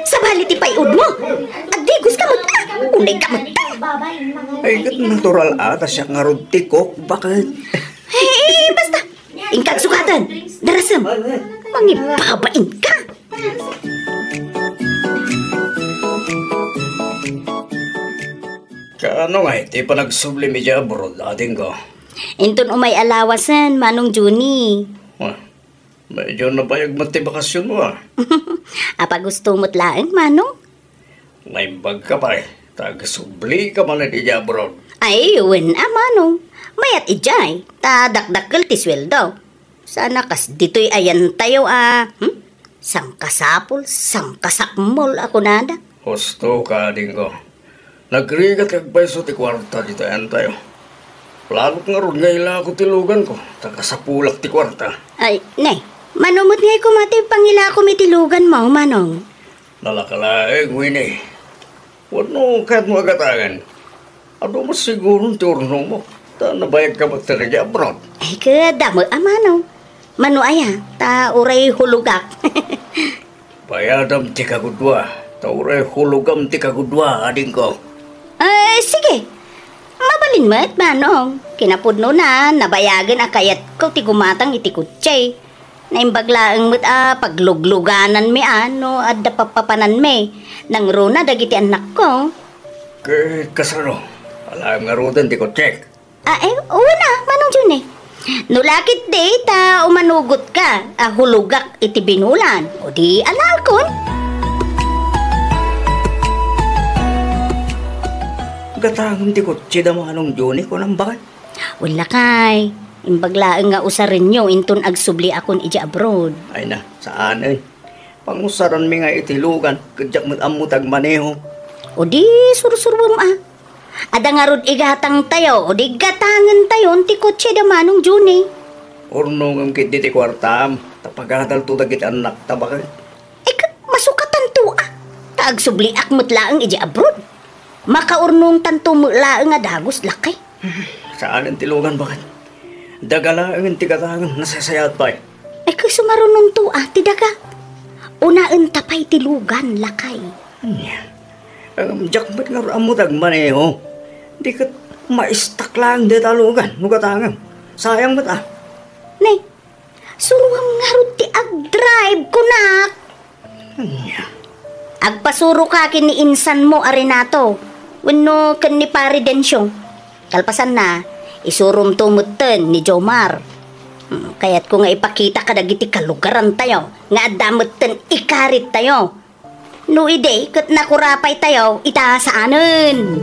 Sabali ti pay-odmo. Agdigos ka met, ah. Unay ka met. Ay, ket natural a, ta siak ngarud ti kok, bakit? Ay, basta. Inka agsukaten. Darasem. Mangibabain ka. Kaano nga iti panagsublim idiay abroad, adingko? Inton umay a lawasen, Manong Juni. Ah, medyo nabayag met ti bakasionmo, ah. Apa gusto met laeng, Manong? Naimbag ka pay, ta agsubli ka manen idiay abroad. Ay, wen a, Manong. Mayat idiay, ta dakdakkel ti sueldo. Sana kas ditoy ayantayo a, hmm? Sangkasapul, sangkasakmol a kunada. Husto ka, adingko. Nagrigat ti agpayso ti kuarta ditoy ayantayo. Planok ngarud nga ilako ti luganko, ta kasapulak ti kuarta. Ay, ne, mano met ngay koma ti pangilakom iti luganmo, Manong? Nalaka laeng, Winnie. Wenno kayatmo a gatangen? Adu met siguron ti urnongmo, ta nabayag ka met idiay abroad. Ay, ket damo a, Manong. Mano aya, ta uray hulogak. Bayadam ti kagudua, ta uray hulogam ti kagudua, adingko. Ay, sige. Mabalin met, Manong. Kinapudnona, nabayagen a kayatko ti gumatang iti kotse. Naimbag laeng met a pagluglugananmi a no adda pappapananmi. Nangruna dagiti annakko. Ket kasano? Alaem ngaruden ti kotsek? Ah, eh, una, Manong Juni. No lakit di ta umanugot ka a hulogak iti binulan, o di alaekon. Gatangem ti kotse da Manong Juni, kunam baket? Wen lakay, imbag laeng nga usarenyo inton agsubliakon idiay abroad. Ay na, saan, eh. Pangusaranmi nga iti lugan, ket diak met ammo ti agmaneho. O di, sursuruem a. Adda ngarud igatangtayo, o di gatangentayon ti kotse da Manong Juni. Urnongem ketdi ti kuartam, ta pagadalto dagiti annakta baket. Eh, ket masukatanto a. Ta agsubliak met laeng idiay abroad. Makaurnongtanto met laeng a dagus, lakay. Saanen ti lugan, baket. Daga laengen ti gatangem, nasaysayaat pay. Ay, ket sumarunonto a ti daga. Unaenta pay ti lugan, lakay. Ania? Ngem diak met ngarud ammo ti agmaneho. Di ket maistak laeng dayta a lugan no gatangem. Sayang met a. Ne, suroam ngarud ti agdrive, kunak. Ania? Agpasuroka ken ni insanmo a Renato, wenno ken ni Pare Dencio. Kalpasanna, isuromto metten ni Jomar. Hmm, kayatko nga ipakita kadagiti kalugarantayo nga adda metten ikarittayo. No idi ket nakurapaytayo, ita saanen.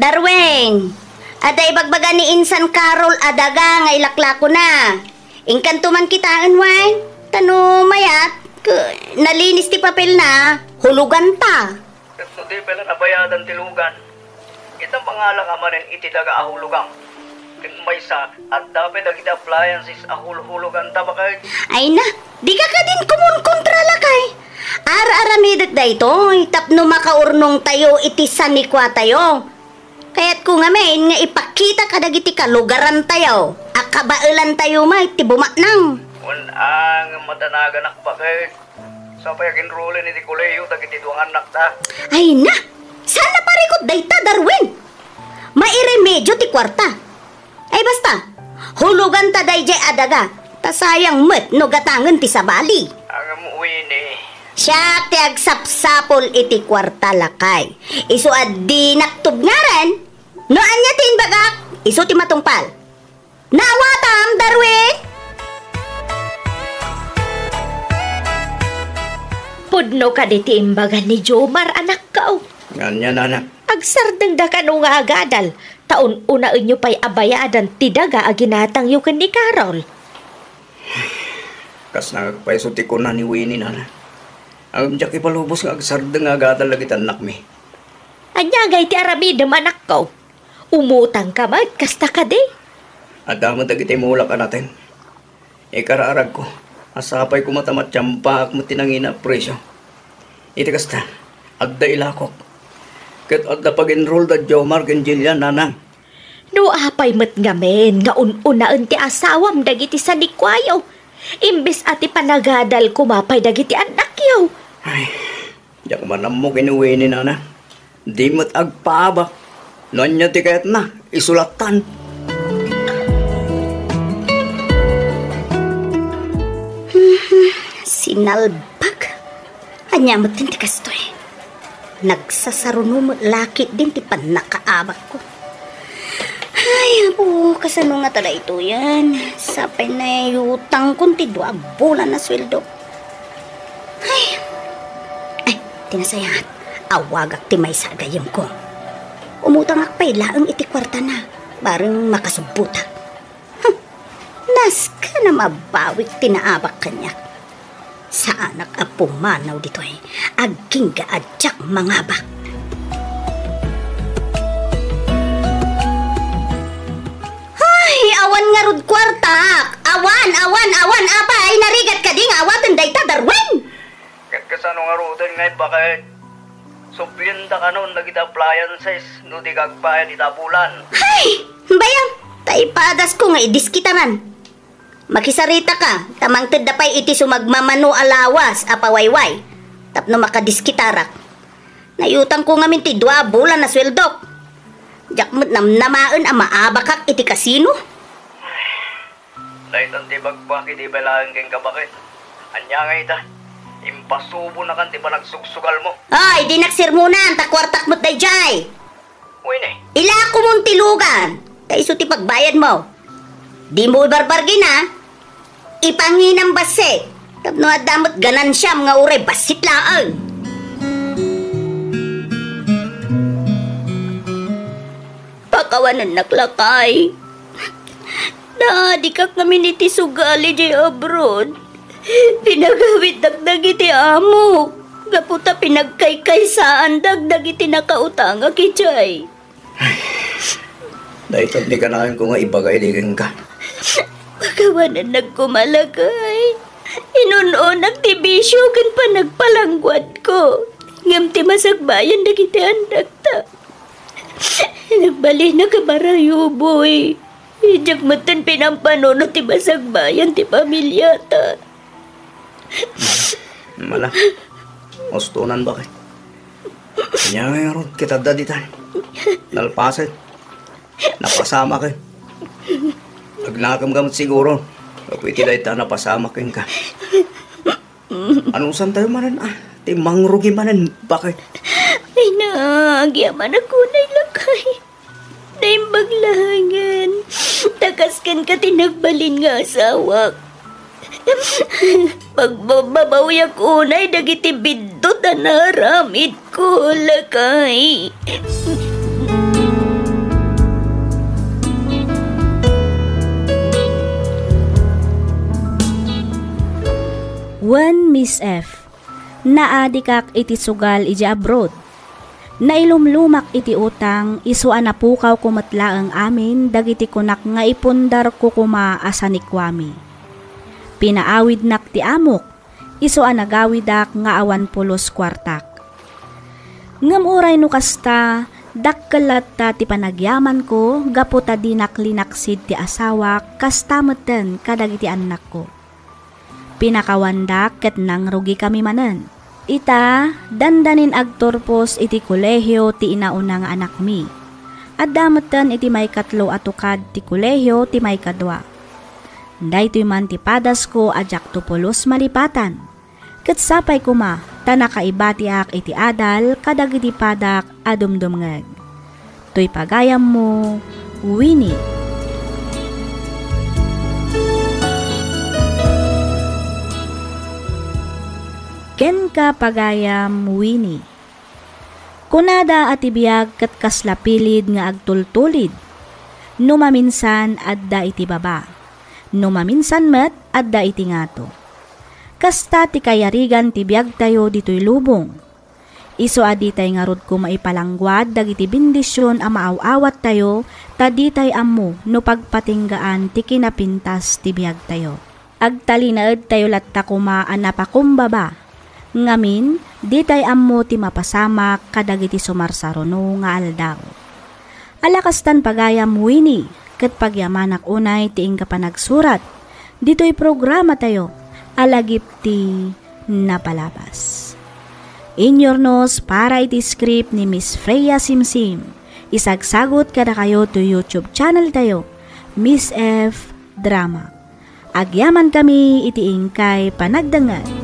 Darwin, adda ibagbaga ni Insan Carol a daga nga ilaklakona. Inkanto man kitaen, wen? Ta no mayat, k-, nalinis ti papelna, huloganta. Ket no di pay la nabayadan ti lugan, ita mangalaka manen iti daga a hulogam. Ket maysa, adda pay dagiti appliances a hulhuloganta, baket. Ay na, dika kadin kumunkontra, lakay. Ar-aramidek daytoy tapno makaurnongtayo iti sanikuatayo. Kayatko ngamin nga ipakita kadagiti kalugarantayo a kabaelantayo met ti bumatnang. Wen a, ngem madanaganak, baket. Sapay aginrulen iti kolehiyo dagiti dua nga annakta. Ay na! Saan a parikut dayta, Darwin? Mairemedio ti kuarta. Ay basta, huloganta daydiay a daga, ta sayang met no gatangen ti sabali. Ngem Siak ti agsapsapul iti kuarta, lakay. Isu a dinak tubngaran. No ania ti imbagak, isu ti matungpal. Naawatam, Darwin? Pudno kadi ti imbaga ni Jomar, anakko? Ania, nana? Agsardengda kano nga agadal, ta un-unaenyo pay a bayadan ti daga a ginatangyo ken ni Carol. Kas nangagpayso ti kuna ni Winnie, nana. Ngem diak ipalubos nga agsardeng nga agadal dagiti annakmi. Ania ngay ti aramidem, anakko? Umutangka met, kasta kadi? Adda met dagiti mulak a naten. Ikararagko, a sapay koma ta matiampaak met ti nangina a presio. Iti kasta, adda ilakok. Ket adda pag-enroll da Jomar ken Jillian, nanang. No apay met ngamin nga un-unaen ti asawam dagiti sanikuayo, imbes a ti panagadal koma pay dagiti annakyo? Ay, diak man ammo ken ni Winnie, nana. Di met agpaabak. No ania ti kayatna, isu lattan. Sinalbag. Ania met ti kastoy? Nagsasaruno met la ketdin ti pannakaabakko. Ay, Apo, kasano ngata daytoyen? Sapay naiutangkon ti dua a bulan a sueldo. Ay, ay, ti nasayaat, awagak ti maysa a gayyemko. Umutangak pay laeng iti kuartana, bareng makasubbotak. Hmm, nasken a mabawik ti naabak kaniak. Saanak a pumanaw ditoy, agingga a diak mangabak. Ay, awan ngarud kuartak! Awan, awan, awan! Apay, narigat kadi nga awaten dayta, Darwin? Ket kasano ngaruden nga imbakek? Sublienta kanon dagiti appliances no di ka agbayad ita a bulan. Hay! Bayam! Ta ipadasko nga idiskitaran. Makisaritaka, ta mangtedda pay iti sumagmamano a lawas a pawayway tapno makadiskitarak. Naiutangko ngamin ti dua a bulan a sueldok. Diak met namnamaen a maabakak iti kasino. Daytan ti bagbagi ti balaen kenka, baket. Ania nga ita? Impasubonakan ti panagsugsugalmo. Ay, dinak sermonan, ta kuartak met daydiay. Wen, eh. Ilakomon ti lugan, ta isu ti pagbayadmo. Dimo ibarbargin, a. Ipanginam bassit, tapno adda met ganansiam nga uray bassit laeng. Pakawanennak, lakay. Naadikak ngamin iti sugal idiay abroad. Pinagawiddak dagiti amok gapu ta pinagkaykaysaandak dagiti nakautangak idiay. Dayta ti kanayon ko nga ibaga idi kenka. Pakawanennak koma, lakay. Inun-onak ti bisio ken panagpalangguadko. Ngem ti masakbayan dagiti annakta. Nagbalinak a barayuboy. Diak metten pinampanunot ti masakbayan ti pamiliata. Mala. Ustonan, baket. Ania ngay ngarud ket adda ditan? Nalpasen. Napasamaken. Agnakem ka met siguro. Gapu iti dayta a napasamak kenka. Anusantayo manen, a? Ti mangrugi manen, baket. Ay, naagiaman a kunay, lakay. Naimbag laengen. Ta kas kenka ti nagbalin nga asawak. Pagbababawyak unay dagiti biddut a naaramidko, lakay. Wen, Miss F, naadikak iti sugal idiay abroad. Nailumlumak iti utang, isu a napukawko met laeng amin dagiti kunak nga ipundarko koma a sanikuami. Pinaawidnak ti amok, isu a nagawidak nga awan pulos kuartak. Ngem uray no kasta, dakkel latta ti panagyamanko gapu ta dinak linaksid ti asawak, kasta metten kadagiti annakko. Pinakawandak ket nangrugikami manen. Ita, dandanin agturpos iti kolehio ti inauna nga anakmi. Adda metten iti maikatlo a tukad ti kolehio ti maikadua. Daytoy man ti padasko a diakto pulos malipatan. Ket sapay koma ta nakaibatiak iti adal kadagiti padak a dumdumngeg. Toy pagayammo, Winnie. Kenka, pagayam Winnie. Kunada a ti biag ket kasla pilid nga agtultulid. No maminsan, adda iti baba. No maminsan met, adda iti ngato. Kasta ti kayarigan ti biagtayo ditoy lubong. Isu a ditay ngarud koma ipalangguad dagiti bendision a maaw-awattayo, ta ditay ammo no pagpatinggaan ti kinapintas ti biagtayo. Agtalinaedtayo latta koma a napakumbaba. Ngamin, ditay ammo ti mapasamak kadagiti sumarsaruno nga aldaw. Ala kastan, pagayam Winnie, ket pagyamanak unay ti inka panagsurat ditoy programatayo a Lagip ti Napalabas. Inyurnos para iti script ni Miss Freya Simsim. Isagsagut kadakayo to YouTube channel tayo, Miss F Drama. Agyaman kami iti inkay panagdengngeg.